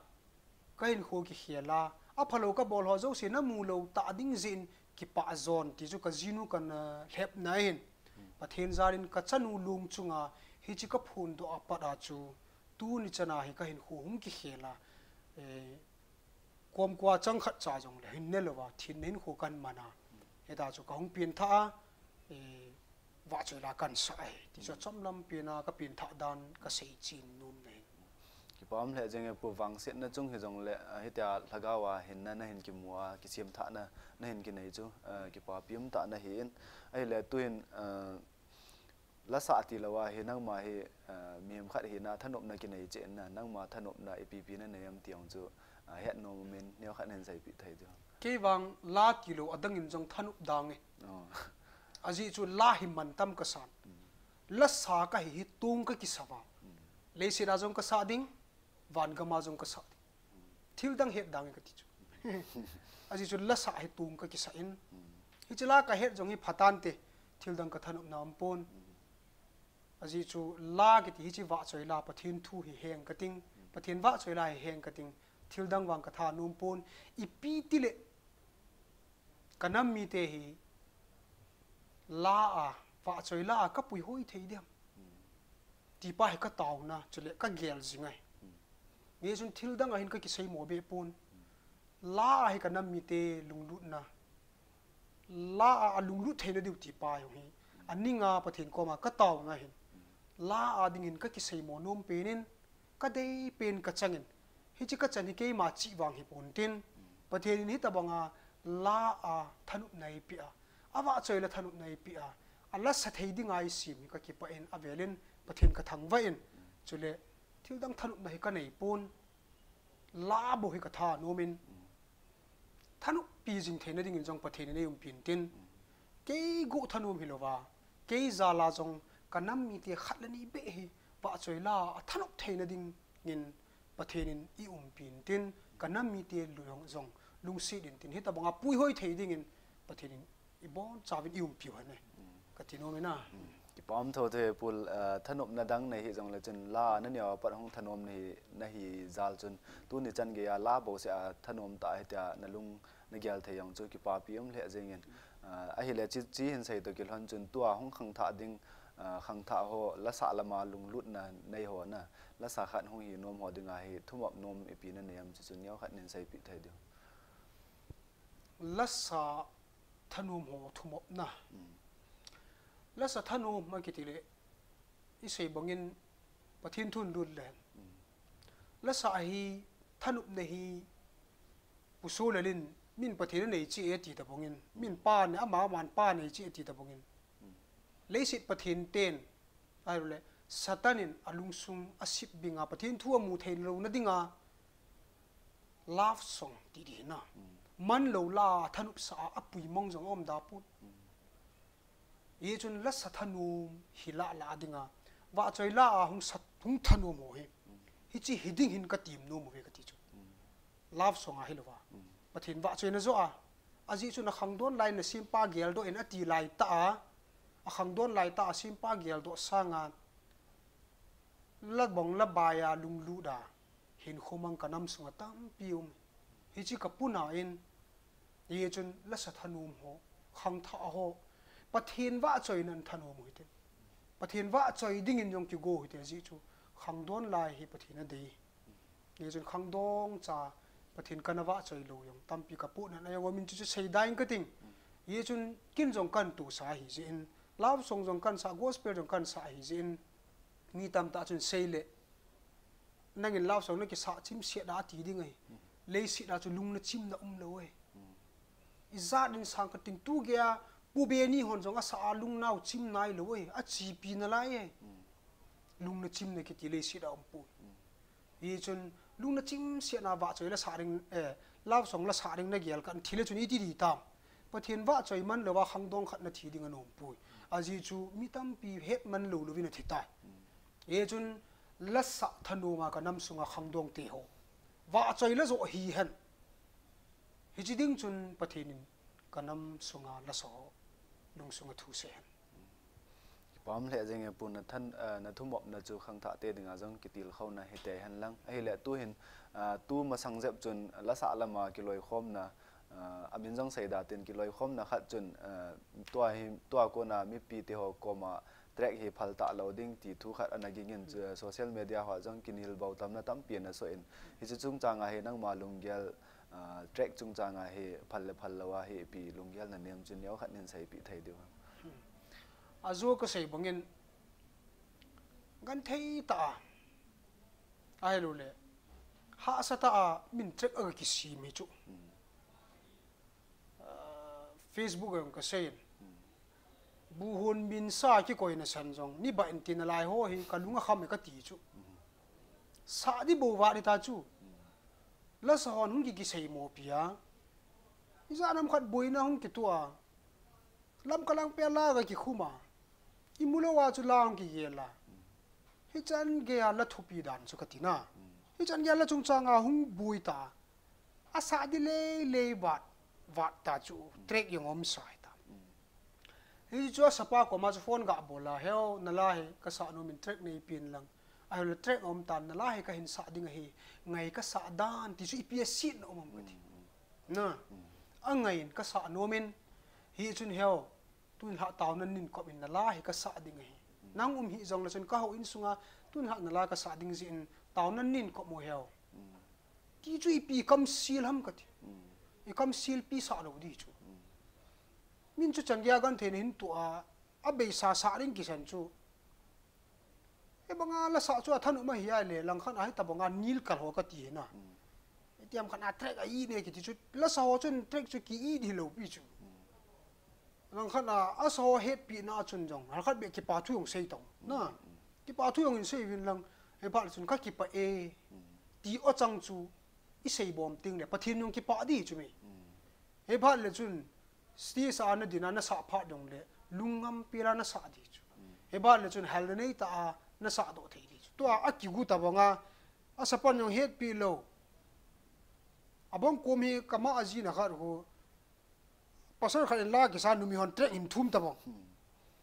kahinkho kikhel a, aphalou kabol ho jouse namu lou tah ding jeh in kipah jon, ti chu kajinu kana lhepna ahin, Pathen jalin kachanu long chunga hiche kaphondoh a pat a chu tuni chana hi kahinkho hung kikhel a, eh, komkua chang khatcha jongle hin nelouva thenna hinkho kaman a, hita chu kahung pengthah a, eh, vahchoi la kahin sah ahi, ti chu achomlam pen a kapengthah dan kaseichen nom ahi. Kipa um lheh jenge Pu, vangsetna chung hijongle, ah, hitia lhagao a hinna nahin kimu a, kisemthahna nahin kinei chu, ah, kipapi umtah nahin, ahile tuin, ah, lasah tilouva hi nangma hi, ah, mihem khat hina thanopna kinei cheh in, nangma thanopna ipi ipi nanei em ti jong chu, ah, hetnom umin neokhat nahin seipeh thei diu. Kei vang la tilou adangin jong thanop dange. Ajeh chu la hi mantam kasan. Lasa kahi hi tong kakisauva, leiset a jong kasah ding, van gam a jong kasah ding. Thildang het dange kati chu. Ajeh chu lasa hi tong kakisah in, hiche la kahet jong hi phatante, thildang kathanopna umpon. Ajeh chu la kiti hiche vahchoi la, Pathen thu hi heng kating, Pathen vahchoi la hi heng kating, thildang vang katha nompon, ipi tile kanam mite hi la a, vahchoi la a kapuihoi thei dem, tipa hi kataona, chule kagel jing ahi. Hijeh chun thildang a hin kakiseimo behpon, la a hi kanam mite lunglutna, la a alunglut theina diu tipa jong hi aninga Pathen koma kataona ahin, la a dingin kakiseimo nom penin, kadeipen kachangin, hiche kachan hi keima chih vang hipontin, Pathen in hitobanga la a thanopna eipeh a, avahchoi la thanopna eipeh a, alasa thei dinga eisem hi kakipah in, avelin Pathen kathangvah in, chule thildang thanopna hi kaneipon, la bou hi katha nomin, thanoppi jing theina dingin jong Pathen in eiumpi intin, kei goh thanom hilouva, kei jal a jong kanam mite khat le ni beh hi vahchoi la a thanop theina dingin Pathen in eiumpi intin, kanam mite lung jong lungset intin, hitobanga puihoi thei dingin Pathen in ibonchauvin eiumpiu hine, kati nom ina. Kipa um thotho e Pu, ah, thanopna dang nei hih jongle chun la naneo a pat hung thanom nahi, nahi jal chun tuni chan geiya la bouseh a thanom tah hitia nalung nagel thei jong chu kipapi um lheh jengin. Ah, ahile chi, chi hin sei toh kilhon chun tua hung khangthah ding, ah, khangthah ho, lasa lama lunglutna nei ho na, lasa khat hung hi nom ho dinga hi thumop nom ipi nanei em, chuchu neo khat nin seipeh thei diu. Lasa thanom ho thumopna. Lasa thanom akiti le, isei bangin Pathen thun lut le, lasa hi thanopna hi Pu Solal in min Pathen anei cheh e ati tabangin, min pa nei, ama, aman pa nei cheh e ati tabangin, leiset pathen ten, ahilou le Satan in alungsung asip binga Pathen thu amu thei louna dinga love song ti ding na, manlou la thanopsa a, apuimong jong aum da pon. Hichun lasa thanom hi la la dinga, vahchoi la a hung sa, hung thanom ho hi, hiche hi ding hin katem nom uve kati chu. Love song ahilouva, Pathen vahchoina joh a, ajeh chu nakhangdon lai nasempa geldoh in ati laitah a, akhangdon laitah a sempa geldoh sanga la bong la baiya lunglut a hinkho mang kanam sunga tampi um. Hiche kapuna in, hichun lasa thanom ho, khangthah ho, Pathen vahchoina in thanom u hite. Pathen vahchoi dingin jong kigo u hite, ajeh chu khangdon lai hi Pathen adei. Hichun khangdong cha Pathen kana vahchoi lou jong tampi kapohna aum in, chuchu seida ing kating. Hichun ken jong kantohsa ahijeh in, love song jong kansa, gospel jong kansa ahijeh in, mi tamtah chun seile, nangin love song nakisah chimset a ati ding ahi. Leiset a chu lung nachimna umlou e. Ijat in sang kating, tu geiya Pu Benny hon jong asa a lung nao chim nailou e, achepi nalai e. Lung nachimna kiti leiset a umpoi. Hichun lung nachimset a vahchoi lasa ding, eh, love song lasa ding nagel kah in thile chun iti di tam. Pathen vahchoi manlouva khangdong khat nathi ding anompoi. Ajeh chu mi tampi hetman lou louvin athitai. Hichun lasa thanom a kanam sunga khangdong te ho, vahchoi la joh hihen. Hiche ding chun Pathen in kanam sunga lasa ho lungsunga thu asei hen. Kipa um lheh jenge Pu, nathan, ah, nathumopna chu khangthah te dinga jong kitilkhouna hite hen lang. Ahile tuhin, ah, tu masang jep chun lasa lama kiloikhomna, ah, amin jong seida tin, kiloikhomna khat chun, ah, tua hi, tua kona mipi te ho koma track hi phal talou ding ti thu khat ana gingin, social media hoa jong kinelbou tamna tampi ana soh in. Hiche chungchanga hi nangma lunggel, ah, track chungchanga hi phal le phal lou a hi ipi lunggel nanem chu neo khat nin seipeh thei diu ham? Ajo kasei bangin, genthei tah a, ahilou le hahsa tah a min track aga kisem hi chu, ah, Facebook a jong kasei in, buhon minsa kikoina san jong nibah in ti nalai ho hi kalung akham e kati chu. Sah di bou vat hita chu. Lasa hon hung ki, kiseimo pi a, ijat ham khat boina hung kitoh a, Lamka lang pia la ga kikhum a, imu louva chu la hung kigel a, hichan geiya la thupi dan chu kati na. Hichan geiya la chungchanga hung boi ta, asah di lei lei vat vat ta chu, track jong umsa hita. Hichu asapa koma chu phone ga bol a, heo, nala hi kasah nom in track neipen lang, ahile track aum tan, nala hi kahin sah ding ahi, ngai kasah dan ti chu ipi asetna um am kati. Na, angai in kasah nom in, hichun heo, tun lhah taona nin kop in nala hi kasah ding ahi. Nang um hih jongle chun kahou insunga tun lhah nala kasah ding jeh in taona nin kop mo heo, ti chu ipi kamsel ham kati. Ikamselpi sah lou di chu. Min chu chan geiya genthei nahin toh a, abeisa sah ding kisan chu, hibanga lasa chu athanop ahi ahile langkhat a hitobanga nilkal ho kati hi na. Itiham khat a track a-it ne kiti chu, lasa ho chun track chu ki-it hilou pi chu. Langkhat a asa ho hetpina a chun jong halkhat beh kipah thu jong sei tao na. Kipah thu jong in sei uvin lang, hiphat le chun kakipah e ti o chang chu isei bom tengle Pathen jong kipah di chu me. Hiphat le chun stage a nadin a nasah phat jongle lungngam pel a nasah di chu. Hiphat le chun halna neitah a nasah doh thei di chu. Tua akigu tobanga asapan jong hetpi lou. Abang kom hi kama ajina khat khu, pasal khat in la kisa numei hon track hin thum tobang.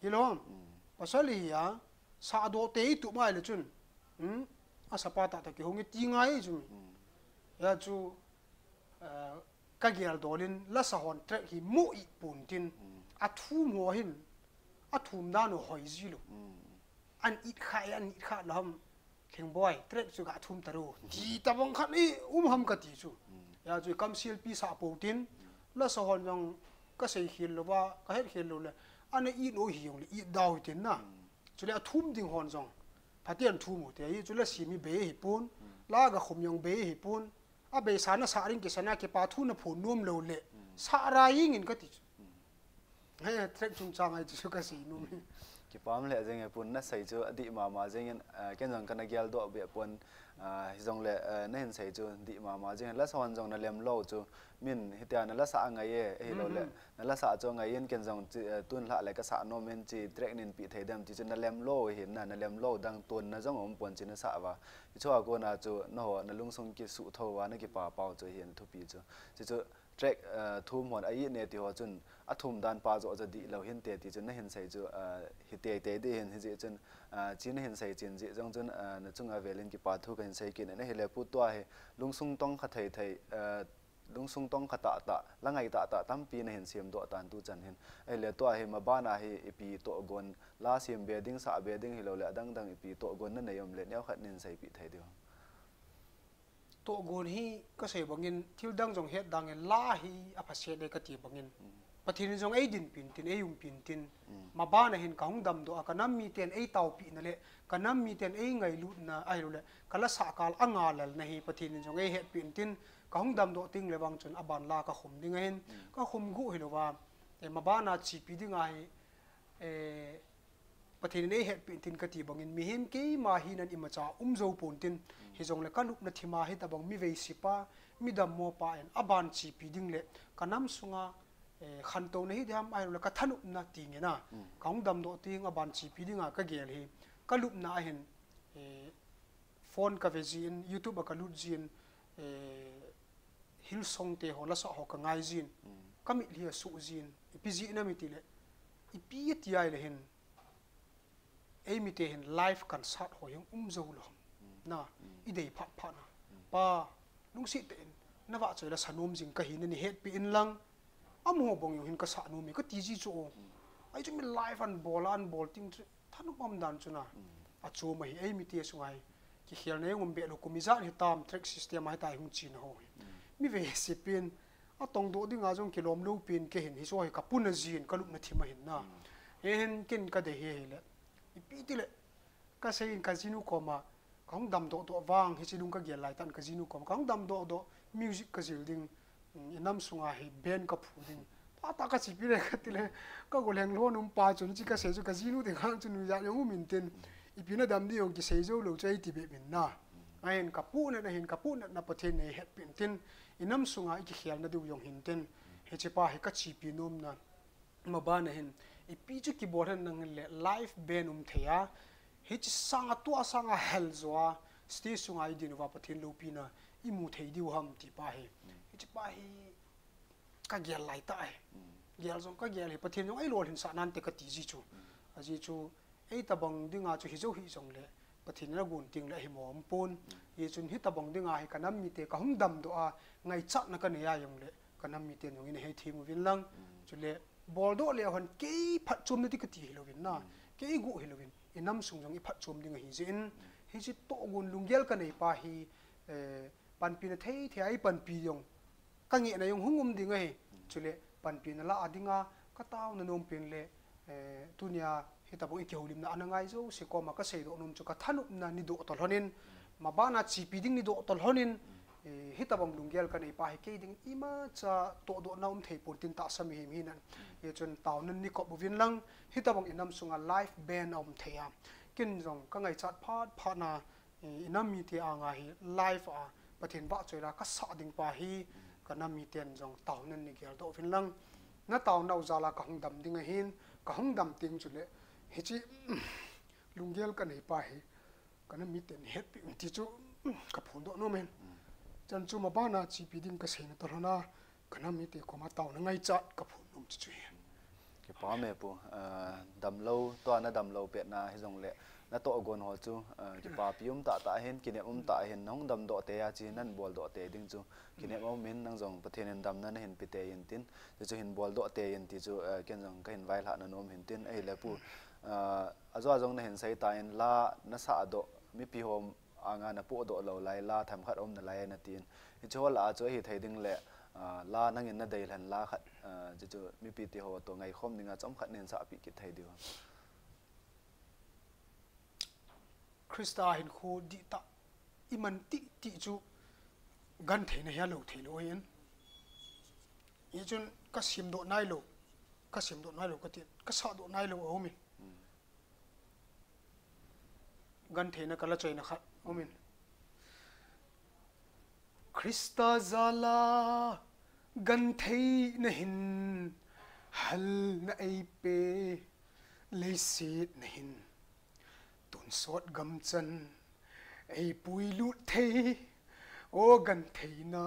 Hilou ham? Pasal hi a, sahdoh te i tup mai le chun, hmm, a sapa tah tah kihong i ti ngai chu. Ya chu, eh, ka gel dol in, lasa hon track hi mu i pun tin, a thum ho hin, a thum dan u hoi ji lo. An it kha, an it kha lo ham, Thingboi, track chu ka thum ta ro. Ti tabang khat i um ham ka ti chu. Ya chu i kam silpi sa po tin, lasa hon jong ka sei khel lo va, ka het khel lo le, ana it no hi jong le, it dau hi tin na. Chule a thum ding hon jong, Pathen thum u te hi, chule simi be hi pun, la ga khum jong be hi pun, a be sa na sa ring ki sa na ki pa thu na phun nom lo le, sa ra ing in ka ti chu. He, track chungchang ai chu ka sei nom hi. Kipam le jeng e pun na sei chu a dih mama jeng in, ah, ken jong kana gel doh be pon, ah, hi jong le, ah, na hin sei chu dih mama jeng in, lasa hon jong na lem lo chu min hitia na lasa a ngai e, hi lo le, na lasa chu ngai in ken jong chi, ah, tun hla le ka sa nom in chi track nin pi thei dem chi chu na lem lo hin na, na lem lo dang tun na jong um pon chi na sa va. Hi chu a ko na chu na ho na lungsung ki su tho va na kipa pau chu hin thupi chu. Chi chu track, eh, thum hon a it ne ti ho chun a thum dan pa jo ja dih lo hin te ti chun na hin sei chu, eh, hi te te dih hin hi jeh chun, eh, chi na hin sei chin jeh jong chun, eh, na chunga velin kipa thu ka hin sei kin na hi le pu tua hi lungsung tong kha thei thei, eh, lungsung tong kha tah tah, la ngai tah tah tampi na hin siam doh tan tu chan hin. Ahile tua hi maban a hi ipi toh gon, la siam be ding, sa be ding hi lo le adang dang ipi toh gon na nei um le neo khat nin sei pi thei diu. Toh gon hi ka sei bangin thil dang jong het dang in la hi a phaset e ka ti bangin. Pathen in jong ei din pin tin, ei um pin tin. Maban a hin ka hung dam doh a, ka nam mi ten ei tau pi na le, ka nam mi ten ei ngai lut na, ahilo le, ka la sa kal a nga lal na hi Pathen in jong ei het pin tin, ka hung dam doh ting le bang chun a ban la ka khum ding a hin, ka khum gu hi lo va. E, maban a chi pi ding a hi, e, Pathen in ei hetpeh in tin ka ti bangin, mihem keima hinan imacha um jou pon tin, hijongle ka lupna thima hitabang mi veisipa, mi dammopa in aban chipi ding le ka nam sunga, eh, khantouna hi diham ahilou le ka thanopna ti ngen a, ka hung damdoh ting aban chipi dinga ka gel hi, ka lupna ahin, eh, phone ka ve jin, YouTube a ka lut jin, eh, Hillsong te ho lasa ho ka ngai jin, ka mitlhi asuh jin, ipi jeh ham itile, ipi ati ahile hin, eimite hin live concert ho jong um jou lou ham. Na, i dei phat phat na. Pa, lungset tah in, na vahchoi lasa nom jing ka hi nani hetpeh in lang, amaho bang jong hin ka sa nom e ka ti ji chu o. Ahi chu mi live an bol a, an bol ting chu, thanop umdan chu na. Achom ahi, eimite sunga hi kikhelna jong um be lou, kum ijat hitam, track system a hitia hung chena ho hi. Mi veisepin, atongdoh dinga jong kilom loupin, kei hin hiche hi ka puna jin, ka lupna thim ahin na. Hihin ken ka dei hi ahile, ipi tile, ka seiyin ka jinu koma, ka hung damdoh doh vang, hiche lung ka gel lai tah in ka jinu koma, ka hung damdoh doh, music ka jil ding, mm, i nam sunga hi band ka phu ding. Phatah ka chipi le ka tile, ka golheng lhon um pa chun, hiche ka sei chu ka jinu ding hang chun nuijat jong um intin, ipi na dam ding jong kisei jou lou chu eiti bep in na. Ahin ka puhnat na hin, ka puhnat na Pathen in eihetpeh in tin, i nam sunga i kikhelna diu jong hin tin, hiche pa hi ka chipi nomna. Maban a hin, ipi chu kibol hen nang le live band um thei a, hiche sanga tua sanga hel jo a, stage sunga i din uva Pathen loupina i mu thei diu ham ti pa hi. Hiche pa hi ka gel lai tah ahi. Gel jong ka gel hi, Pathen jong ei lolhinsah nante ka ti ji chu. Ajeh chu, ei tabang dinga chu hijou hijongle, Pathen in agon tengle ahimo um pon. Hichun hitabang dinga hi ka nam mite ka hung damdoh a, ngaichatna ka nei a jongle, ka nam miten jong in ahei them uvin lang. Chule, boldoh leu hen kei phatchomna ti ka ti hilou vin na. Kei i guh hilou vin. I nam sung jong i phatchom ding ahi jeh in. Hiche tohgon lunggel ka nei pa hi, eh, panpina thei thei a i panpi jong ka ngehna jong hung um ding ahi. Chule panpina lah a dinga ka taona nom pen le, eh, tunia hitabang i kihoulimna ana ngai jouse koma ka seidoh nom chu ka thanopna nei doh toh lhonin, maban a chipi ding nei doh toh lhonin, eh, hitabang lunggel ka nei pa hi kei ding imacha tohdohna um thei pon tin tahsa mihem hinan. Hichun taonan nei kop uvin lang, hitabang i nam sunga live band a um thei a. Ken jong ka ngaichat phat phat na, i, i nam mite anga hi live a Pathen vahchoi la ka sah ding pa hi ka nam miten jong taonan nei geldoh uvin lang. Na taonau jal a ka hung dam ding ahin, ka hung dam teng chule hiche lunggel ka nei pa hi ka nam miten hetpeh un ti chu ka phondoh nom in. Chan chu maban a chipi ding ka seina toh lhon a, ka nam mite koma taona ngaichat ka phon nom chu chu hi. Pame pu, ah, damlou, tua na damlou petna hijongle, natoh gon ho chu, ah, kipapi um tah tah hin, kinep um tah hin, nahung damdoh tei a chu, nahin boldoh tei ding chu, kinep um in, nang jong Pathen in damna nahin pe tei in tin, chu chu hin boldoh tei in ti chu, ah, ken jong kahin vailhah na nom hin tin, ahile pu, ah, ajo a jong nahin sei tan la nasah doh, mipi ho anga napohdoh lou lai, la themkhat um nalai natin. Hiche ho lah a chu ahithei ding le, ah, la nangin nadei lhen la khat, ah, chu chu mipi te ho toh ngaikhom dinga chomkhat nahin sahpeh kit thei diu ham? Christa hinkho dihtah iman titi chu gentheina hi alou theilou ahin. Hichun kasemdoh nailou, kasemdoh nailou kati, kasahdoh nailou aum in. Gentheina kala choina khat aum in. Christa jal a gentheina hin halna eipe, leiset na hin tonsot gamchan eipuilut thei, o gentheina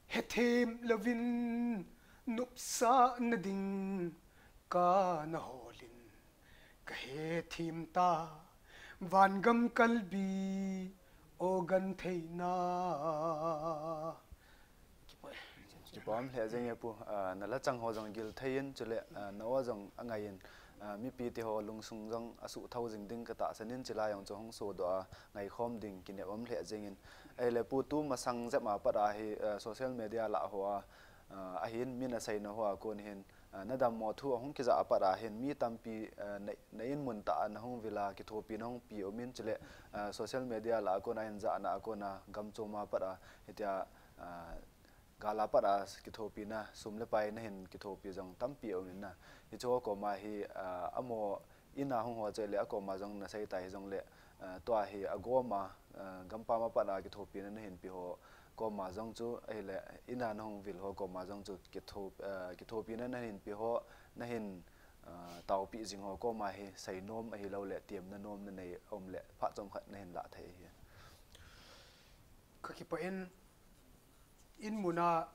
hethem louvin nopsahna ding kana hol in kahethem ta, vangam kalbi o gentheina. Kipah e. Kipah um lheh jeng e pu, ah, nala chang ho jong gilthei in, chule, ah, na-o jong angai in, ah, mipi te ho lungsung jong asuhthou jing ding katahsan in, chulai jong chu hung sodoh a ngaikhom ding kinep um lheh jeng in. Ahile pu, tumasang jep a pat a hi, ah, social media lah ho a, ah, ahin min asei na ho a kon hin, ah, nadammo thu ahung kijah a pat a hin mi tampi, ah, na, na in mun tah a nahung vil a kithopi nahung pe um in, chule, ah, social media lah a kon a hin jahna a kon a gam chom a pat a hitia, ah, gal a pat a kithopina, sum le pai nahin kithopi jong tampi aum in na. Hiche ho koma hi, ah, amaho in a hung ho chule akoma jong nasei ta hijongle, ah, tua hi agom a, ah, gampam a pat a kithopina nahin pe ho koma jong chu, ahile in a nahung vil ho koma jong chu kitho-, ah, kithopina nahin pe ho, nahin, ah, taopeh jing ho koma hi seinom ahiloule temna nom nanei aum le phat chomkhat nahin lah thei ahi. Kakipah in, in mun a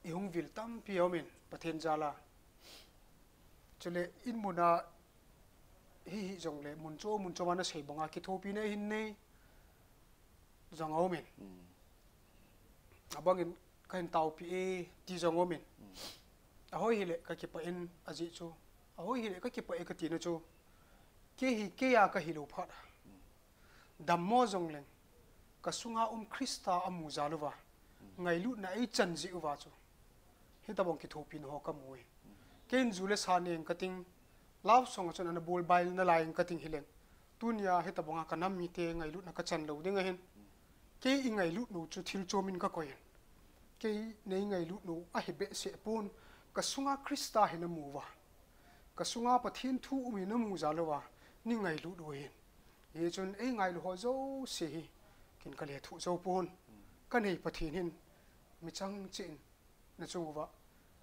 ihung vil tampi aum in Pathen jal a. Chule in mun a hi hijongle mun chom mun chom a nasei banga kithopina ihin nei jong aum in. Abang in kahin taopeh e ti jong aum in. Ahoi hile kakipah in ajeh chu. Ahoi hile kakipah e katina chu, kei hi kei a kahilou phat a, dammo jongleng kasunga um Christa amu jal uva, ngailutna eichan jeh uva chu hitobang kithopina ho kamu e. Keiin ju le sa neng kating, love song a chun ana bolbail nalai ing kating hileng, tunia hitobanga kanam mite ngailutna kachan lou ding ahin. Kei ingailut nau chu thil chom in kakoi in. Kei neingailut nau ahi behseh pon, kasunga Christa hi namu uva, kasunga Pathen thu um hi namu jal uva neingailut u ahin. Hichun eingailu ho jouse hi ken kalethuh jou pon. Kanei Pathen hin michang cheh in nachung uva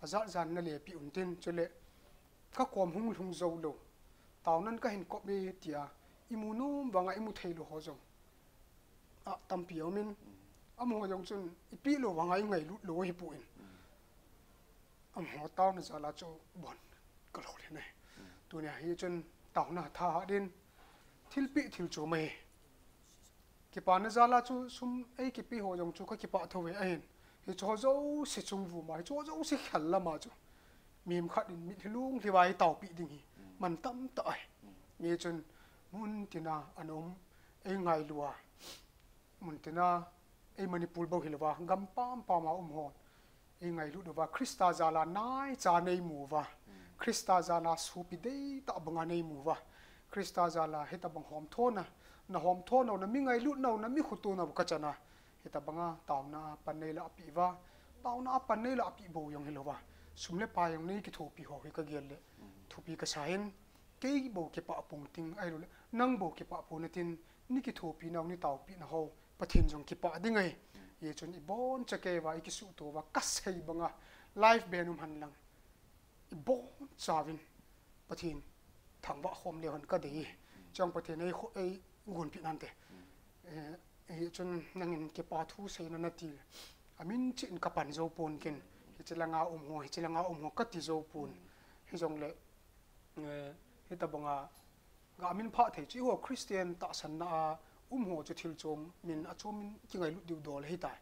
ajat jan nalepeh untin, chule kakom hung lhung joulou, taonan kahin kop e tia imu nom vanga imu theilou ho jong atampi aumin, amaho jong chun ipehlou vanga ingailut lou ahipoi. Amaho taona jal a chu bon kalhol hin e. Tunia hichun taona thahat in, thilpeh thil chom ahi. Kipana jal a chu sum eikipeh ho jong chu kakipah thou e ahin. Hicheho jouse chung vuma, hicheho jouse khel lama chu mihem khat in mitlhi lunglhi uva eitaopeh ding hi mantam tah ahi. Hichun muntina ana um, eingailu a, muntina, ei Manipur bou hilouva gam pampam a um hon eingailut uva, Christa jal a naicha neimu uva, Christa jal a sopi deitah banga neimu uva, Christa jal a hitobang homthona, nahomtho nau, nami ngailut nau, nami khuto nau kachana, hitobanga taona a pan neilah peh uva, taona a pan neilah peh bou jong hilouva, sum le pai jong neikithopi ho hi kagel le thupi kasa in, kei bou kipah pon ting ahiloule nang bou kipah pon natin, neikithopi nau, neitaopeh nau ho Pathen jong kipah ding ahi. Hichun iboncha keiva ikisuhto uva kasei banga live ben um henlang, ibonchauvin Pathen thangvah khom leu hen kadei. Chujong Pathen eikho-, eigonpeh nante. Eh, hichun nangin kipa thu seina nati, amin cheh in kapan jou pon ken. Hiche langa um ho, hiche langa um ho kati jou pon. hijongle, eh, hitabanga ga min pha thei chu ho Christian tahsanna a um ho chu thil chom min a chom min kingailut diu dol hitai.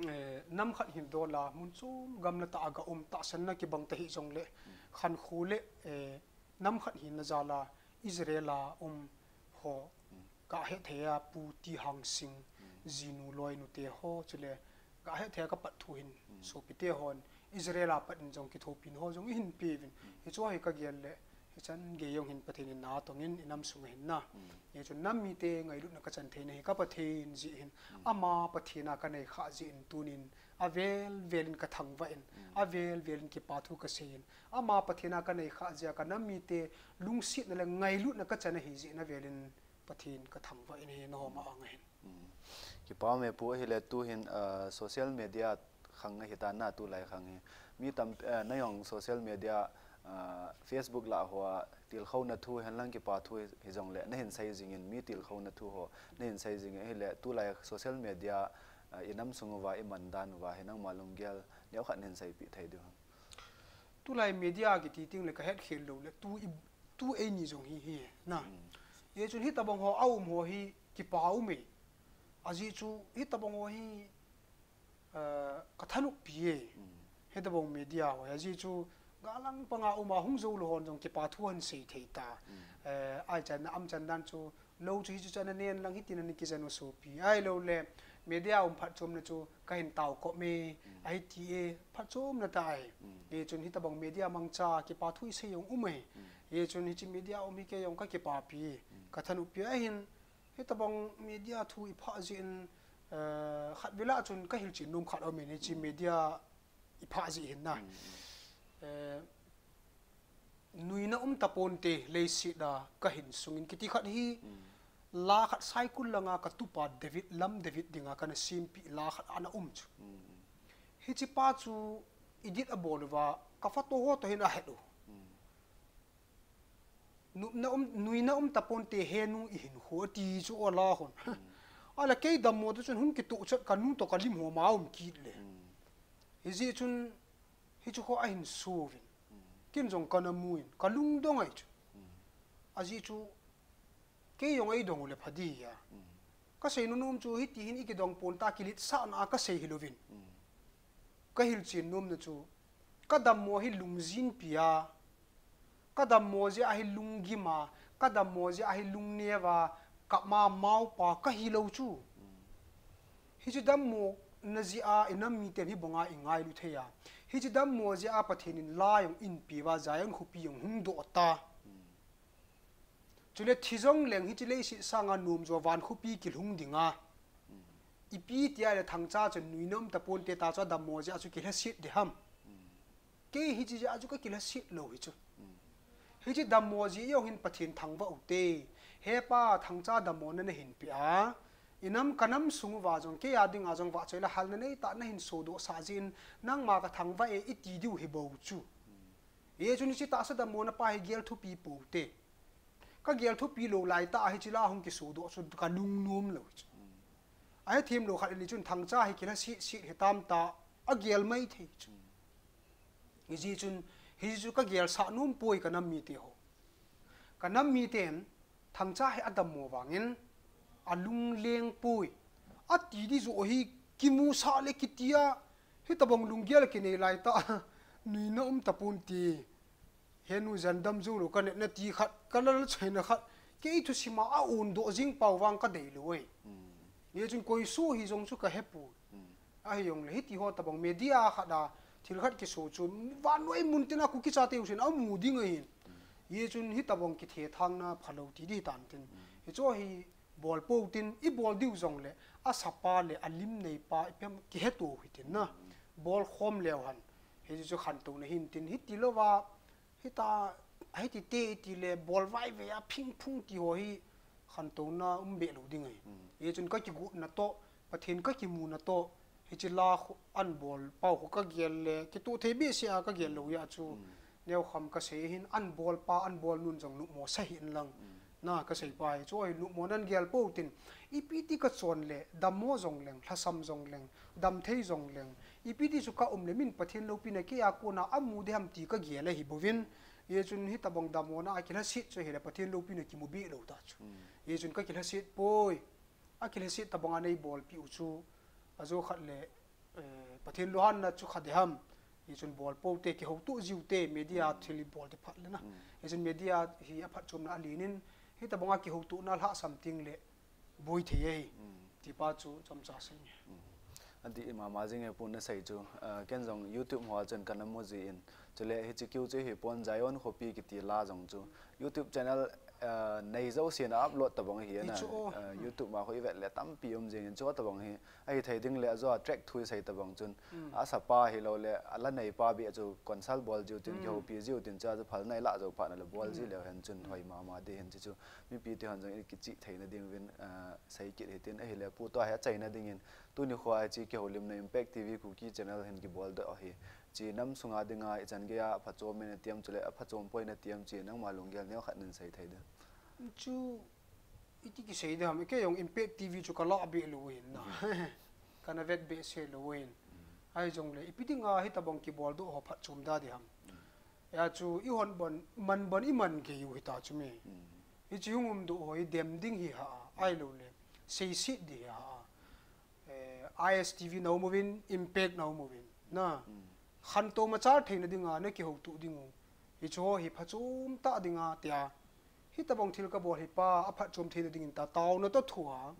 Eh, nam khat hin dola mun chom gamla ta aga um tahsanna kibang ta hijongle khankho le, eh, nam khat hin na jala Israel a um ho ga he thei a Pu T Hangsing, jinu loinu te ho chule ga he thei a ka pat thu hin sopi te hon Israel a pat in jong kithopin ho jong ihin piuvin. Hichu hi ka gel le hichan gei jong hin Pathen in na tongin inam sunga hin na. Hichun nam mite ngailutna ka chan theina hi ka Pathen jeh hin ama Pathen a ka nei kha jeh in tunin avel vel in ka thangvah in avel vel in kipa thu ka sei in ama Pathen a ka nei kha jeh a ka nam mite lungsetna le ngailutna ka chan ahi jeh in avel in Pathen ka thangvah in hi na homa anga hin. Kipa me pu ahile tu hin, ah, social media khang ahi ta na tulai khang hi. Mi tam, eh, na jong social media, ah, Facebook lah hoa tilkhouna thu henlang kipa thu hi, hijongle na hin sei jingin mi tilkhouna thu ho na hin sei jingin ahile tulai social media, ah, inam sung uva iman dan uva hi nangma lunggel neo khat na hin seipi thei diu ham. Tulai media kiti ting le ka het khel lou le tu i, tu eini jong hi hi na. Hichun hitabang ho a um ho hi kipa um e. Ajeh chu hitabang ho hi, eh, ka thanop pi e. Hitabang media ho ajeh chu galang panga um a hung jou lou hon jong kipa thu ahin sei thei ta. Eh, ai chan na am chan dan chu lou chu hichu chan na nen lang hitin ana kijan u sopi. Ahilou le media um phatchomna chu ka hin tao kop me. Ahi ti e phatchomna ta ahi. Hichun hitabang media mangcha kipa thu isei jong um e. Hichun hichi media um hi kei jong ka kipa pi. Ka thanop pi ahin hitabang media thu ipha jeh in, eh, khat vela chun ka hilchen nom khat um in hichi media ipha jeh hin na. Eh, nuina um taponte leiset a ka hin sungin kiti khat hi la khat Saikul langa ka tupa David, Lam David dinga kana sempi la khat ana um chu. Hichi pa chu edit abol uva ka photo ho toh hin ahet u. Nupna um, nuina um taponte henu ihin khu ati chu o la hon. Ala kei dammo tu chun hung kituh chat ka nu toh ka lim ho ma um kit le. Hijeh chun hichu ho ahin suvin. Kin jong kana mu in ka lungdong ahi chu. Ajeh chu kei jong eidong u le pha di a. Ka sei nom chu hiti hin ikidong pon ta kiletsahna a ka sei hilouvin. Ka hilchen nomna chu ka dammo hi lungjin pi a. Ka dammo jeh a hi lunggim a, ka dammo jeh a hi lungneo a, ka ma maopa ka hilou chu. Hichi dammo na jeh a inam miten hibanga ingailu thei a. Hichi dammo jeh a Pathen in la jong einpi uva Zion khopi jong hung doh ta. Chule thi jong leng hichi leiset sanga nom jo van khopi kilhung dinga. Ipi tia le Thangcha chun nuina um taponte ta chu adammo jeh a chu kilhaset ding ham. Kei hichi jeh a chu ka kilhaset lou hi chu. Hichi dammo jeh jong hin Pathen thangvah u te. He Pa Thangcha dammo na nahin pe a. Inam ka nam sung uva jong kei a dinga jong vahchoi le halna neitah nahin sodoh sah jeh in nangma ka thangvah e iti diu hi bou chu. Hichun hichi tahsa dammo na pa hi gel thupi pou te. Ka gel thupi lou laitah a hichi la hung kisodoh chu ka lungnom lou chu. Ahi themlou khat ni chun Thangcha hi kilhaset set hitam ta agel mai thei chu. Hijeh chun, hichu ka gelsah nom poi ka nam mite ho. Ka nam miten Thangcha hi adammo vangin alungleng poi. Ati di joh hi kimusah le kitia, hitabang lunggel kinei laitah, nuina um taponte. Henu jan dam jou lou ka netna ti khat, ka lalchaina khat, kei thusima aondoh jing pau vang ka deilou e. Hichun koiso hijong chu ka hepoi. Ahijongle hiti ho tabang media khat a thil khat kiso chu vannoi mun tina Kuki chate usin amu ding ahin. Hichun hitabang kithethangna phalou ti di tan tin. Hicho hi bol pou tin ibol diu jongle asapa le alim neipa ipem kihetou hitin na. Bol khom leu hen. Hichu khantouna hin tin hitilouva Hita, hiti te, iti le, bol vaivei a, phingphung ti ho hi, khantouna um be lou ding ahi. Hichun ka kigotna toh, Pathen ka kimuna toh, hichi la khu, an bol pau khu ka gel le, kitoh thei behseh a ka gel lou jeh chu, neokham ka sei hin, an bol pa, an bol nun jong numo sa hih in lang. Na ka sei pa hi, chu hi numo nan gel pou tin, ipi ti ka chon le, dammo jong leng, lhasam jong leng, damthei jong leng, Ipi ti chu ka um le min Pathen loupina kei a kona amu ding ham ti ka gel ahi bouvin. Hichun hitabang damlouna a kilhaset chu ahile Pathen loupina kimu be lou ta chu. Hichun ka kilhaset poi. Akilhaset tabang a nei bolpeh u chu. Ajo khat le, eh, Pathen lunghanna chu kha ding ham. Hichun bol pou te, kihoutoh jiu te, media thil i bol te phat le na. Hichun media hi aphatchomna alen in, hitabang a kihoutohna lhahsam teng le boi thei ahi. Ti pa chu chomcha sei nge. Adih mama jing e pu na sei chu. Ah, ken jong YouTube hoa chun kana mu jin. Chule hiche keu chu hi pon Zion khopi kiti la jong chu. YouTube channel, ah, nei jouse na upload tabang hi na. Hichu o. Ah, YouTube ma khu i vet le tampi um jing in chu tabang hi. Ahi thei ding le ajo a track thu i sei tabang chun. Asapa hilou le ala nei pa beh chu consult bol jiu tin kihoupi jiu tin chu ajo phal nai la jou phat na le bol ji leu hen chun hoi mama ding hin chu chu. Mipi te hon jong i kichih theina ding uvin, ah, sei kit hitin ahile pu tua hi achaina ding in. Tuni khoa hiche kihoulimna Impact T V Kuki channel hin kibol doh ahi. Hiche nam sunga dinga ichan geiya aphachom in atiam chule aphachom poi natiam hiche nangma lunggel neo khat nin sei thei ding. Chu iti kisei ding ham, kei jong Impact T V chu ka lah be lou in na. Kana vet behseh lou in. Ahi jongle ipi dinga hitabang kibol doh ho phatchom da ding ham. Hia chu i hon bon, man bon i man gei u hita chu mi. Hiche hung um doh ho i dem ding hi ha, ahilou le seiset ding hi ha. Eh, I S T V na um uvin, Impact na um uvin. Na, khantou machal theina dinga na kihoutoh ding u. Hichu ho hi phachom tah dinga tia. Hitabang thil ka bol hi pa, aphatchom theina dingin ta, taona toh thua.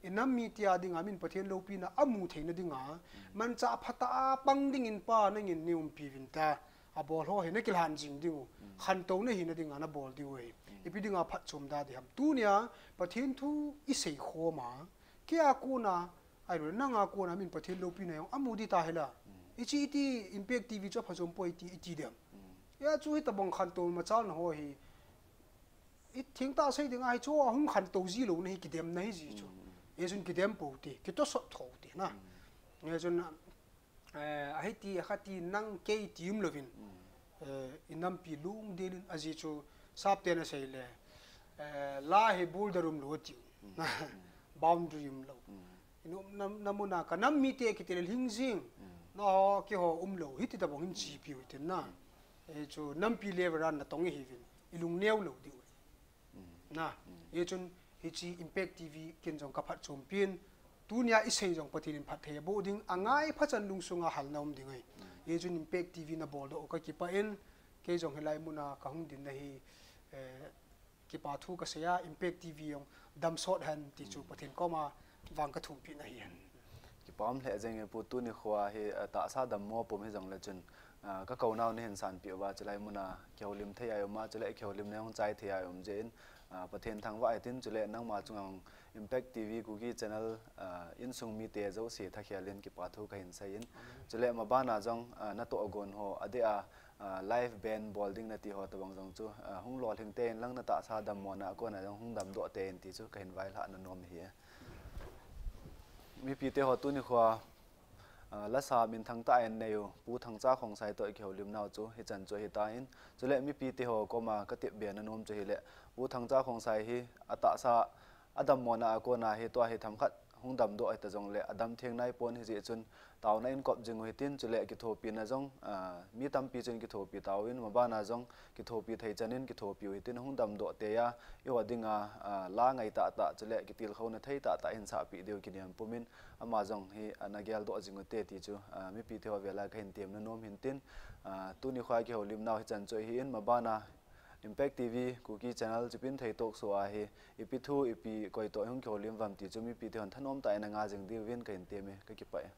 I nam mite a dinga min Pathen loupina amu theina dinga. Manchah phatah a pang dingin pa, nangin nei umpi uvin ta. Abol ho hi na kilhan jing ding u. Khantou na hina dinga na bol diu ahi. Ipi dinga phatchom da ding ham. Tunia, Pathen thu i sei khom a. Kei a kona, ahilou le nang a kona min Pathen loupina jong amu ding ta hila. Hiche iti Impact T V chu aphachom poi ti, iti dem. Hia chu hitabang khantou machal na ho hi. I thengtah sei ding ahi chu ahung khantou ji louna hi kidemna hi ji chu. Hichun kidem pou te, kitosot thou te na. Hichun, eh, ahi ti, akha ti, nang kei ti um louvin. Eh, i nampi lungdel in aji chu sapte na sei le. Eh, la hi boulder um lou tiu. Boundary um lou. I nom na, na muna ka nam mite kiti le lhing jing. Na ho, kei ho um lou. Hiti tabang hin chi piu hitin na. Eh, chu nampi level a na tong i hiuvin. I lung neo lou diu. Na, hichun hiche Impact T V ken jong ka phatchom pin, tunia i sei jong Pathen in phatthei aboh ding, angai phachan lungsunga halna um ding ahi. Hichun Impact T V na bol doh u ka kipah in, kei jong hilai muna ka hung dinna hi, eh, kipa thu ka sei a, Impact T V jong damsot hen ti chu Pathen koma vang ka thumpeh na hi hen. Kipa um lheh jeng e pu, tuni khoa hi, ah, tahsa dammo pum hi jong le chun, ah, ka kou nau na hin sanpeh uva, chulai muna kihoulim thei a i um a, chule kihoulimna jong chai thei a i um jeh in, ah, Pathen thangvah hitin, chule nangma chunga jong Impact T V Kuki channel, ah, insung mite jouse thakhel in kipa thu ka hin sei in. Chule mabana jong, ah, na tohgon ho, adeh a, ah, live band bol ding na ti ho tabang jong chu, ah, hung lolhing tein lang na tahsa dammona a kona jong hung damdoh tein ti chu ka hin vailhah na nom ahi. Mipite ho tuni khoa, ah, lasa minthang tah in nei u, Pu Thangcha Khongsai toh i kihoulim nau chu hichan chu ahi tan, chule mipite ho koma ka tepbe na nom chu hile, Pu Thangcha Khongsai hi atahsa adammona a kona hi tua hi themkhat hung damdoh hita jongle adam theng nai pon, hijeh chun taona in kop jing u hitin, chule kithopina jong, ah, mi tampi chun kithopi tauvin, mabana jong kithopi thei chan in kithopi u hitin, hung damdoh tei a, eiho dinga, ah, la ngai tahtah, chule kitilkhouna thei tahtah hin sahpeh diu kinem pumin, ama jong hi ana geldoh jing u te ti chu, ah, mipite ho vela ka hin tem na nom hin tin, ah, tuni khoa kihoulim nau hichan chu ahin, mabana Impact T V Kuki channel Chipinthei Talk Show a hi ipi thu, ipi koi toh hung kihoulim uvam ti chu mipite hon thanom tah in na nga jing diuvin ka hin tem e, ka kipah e.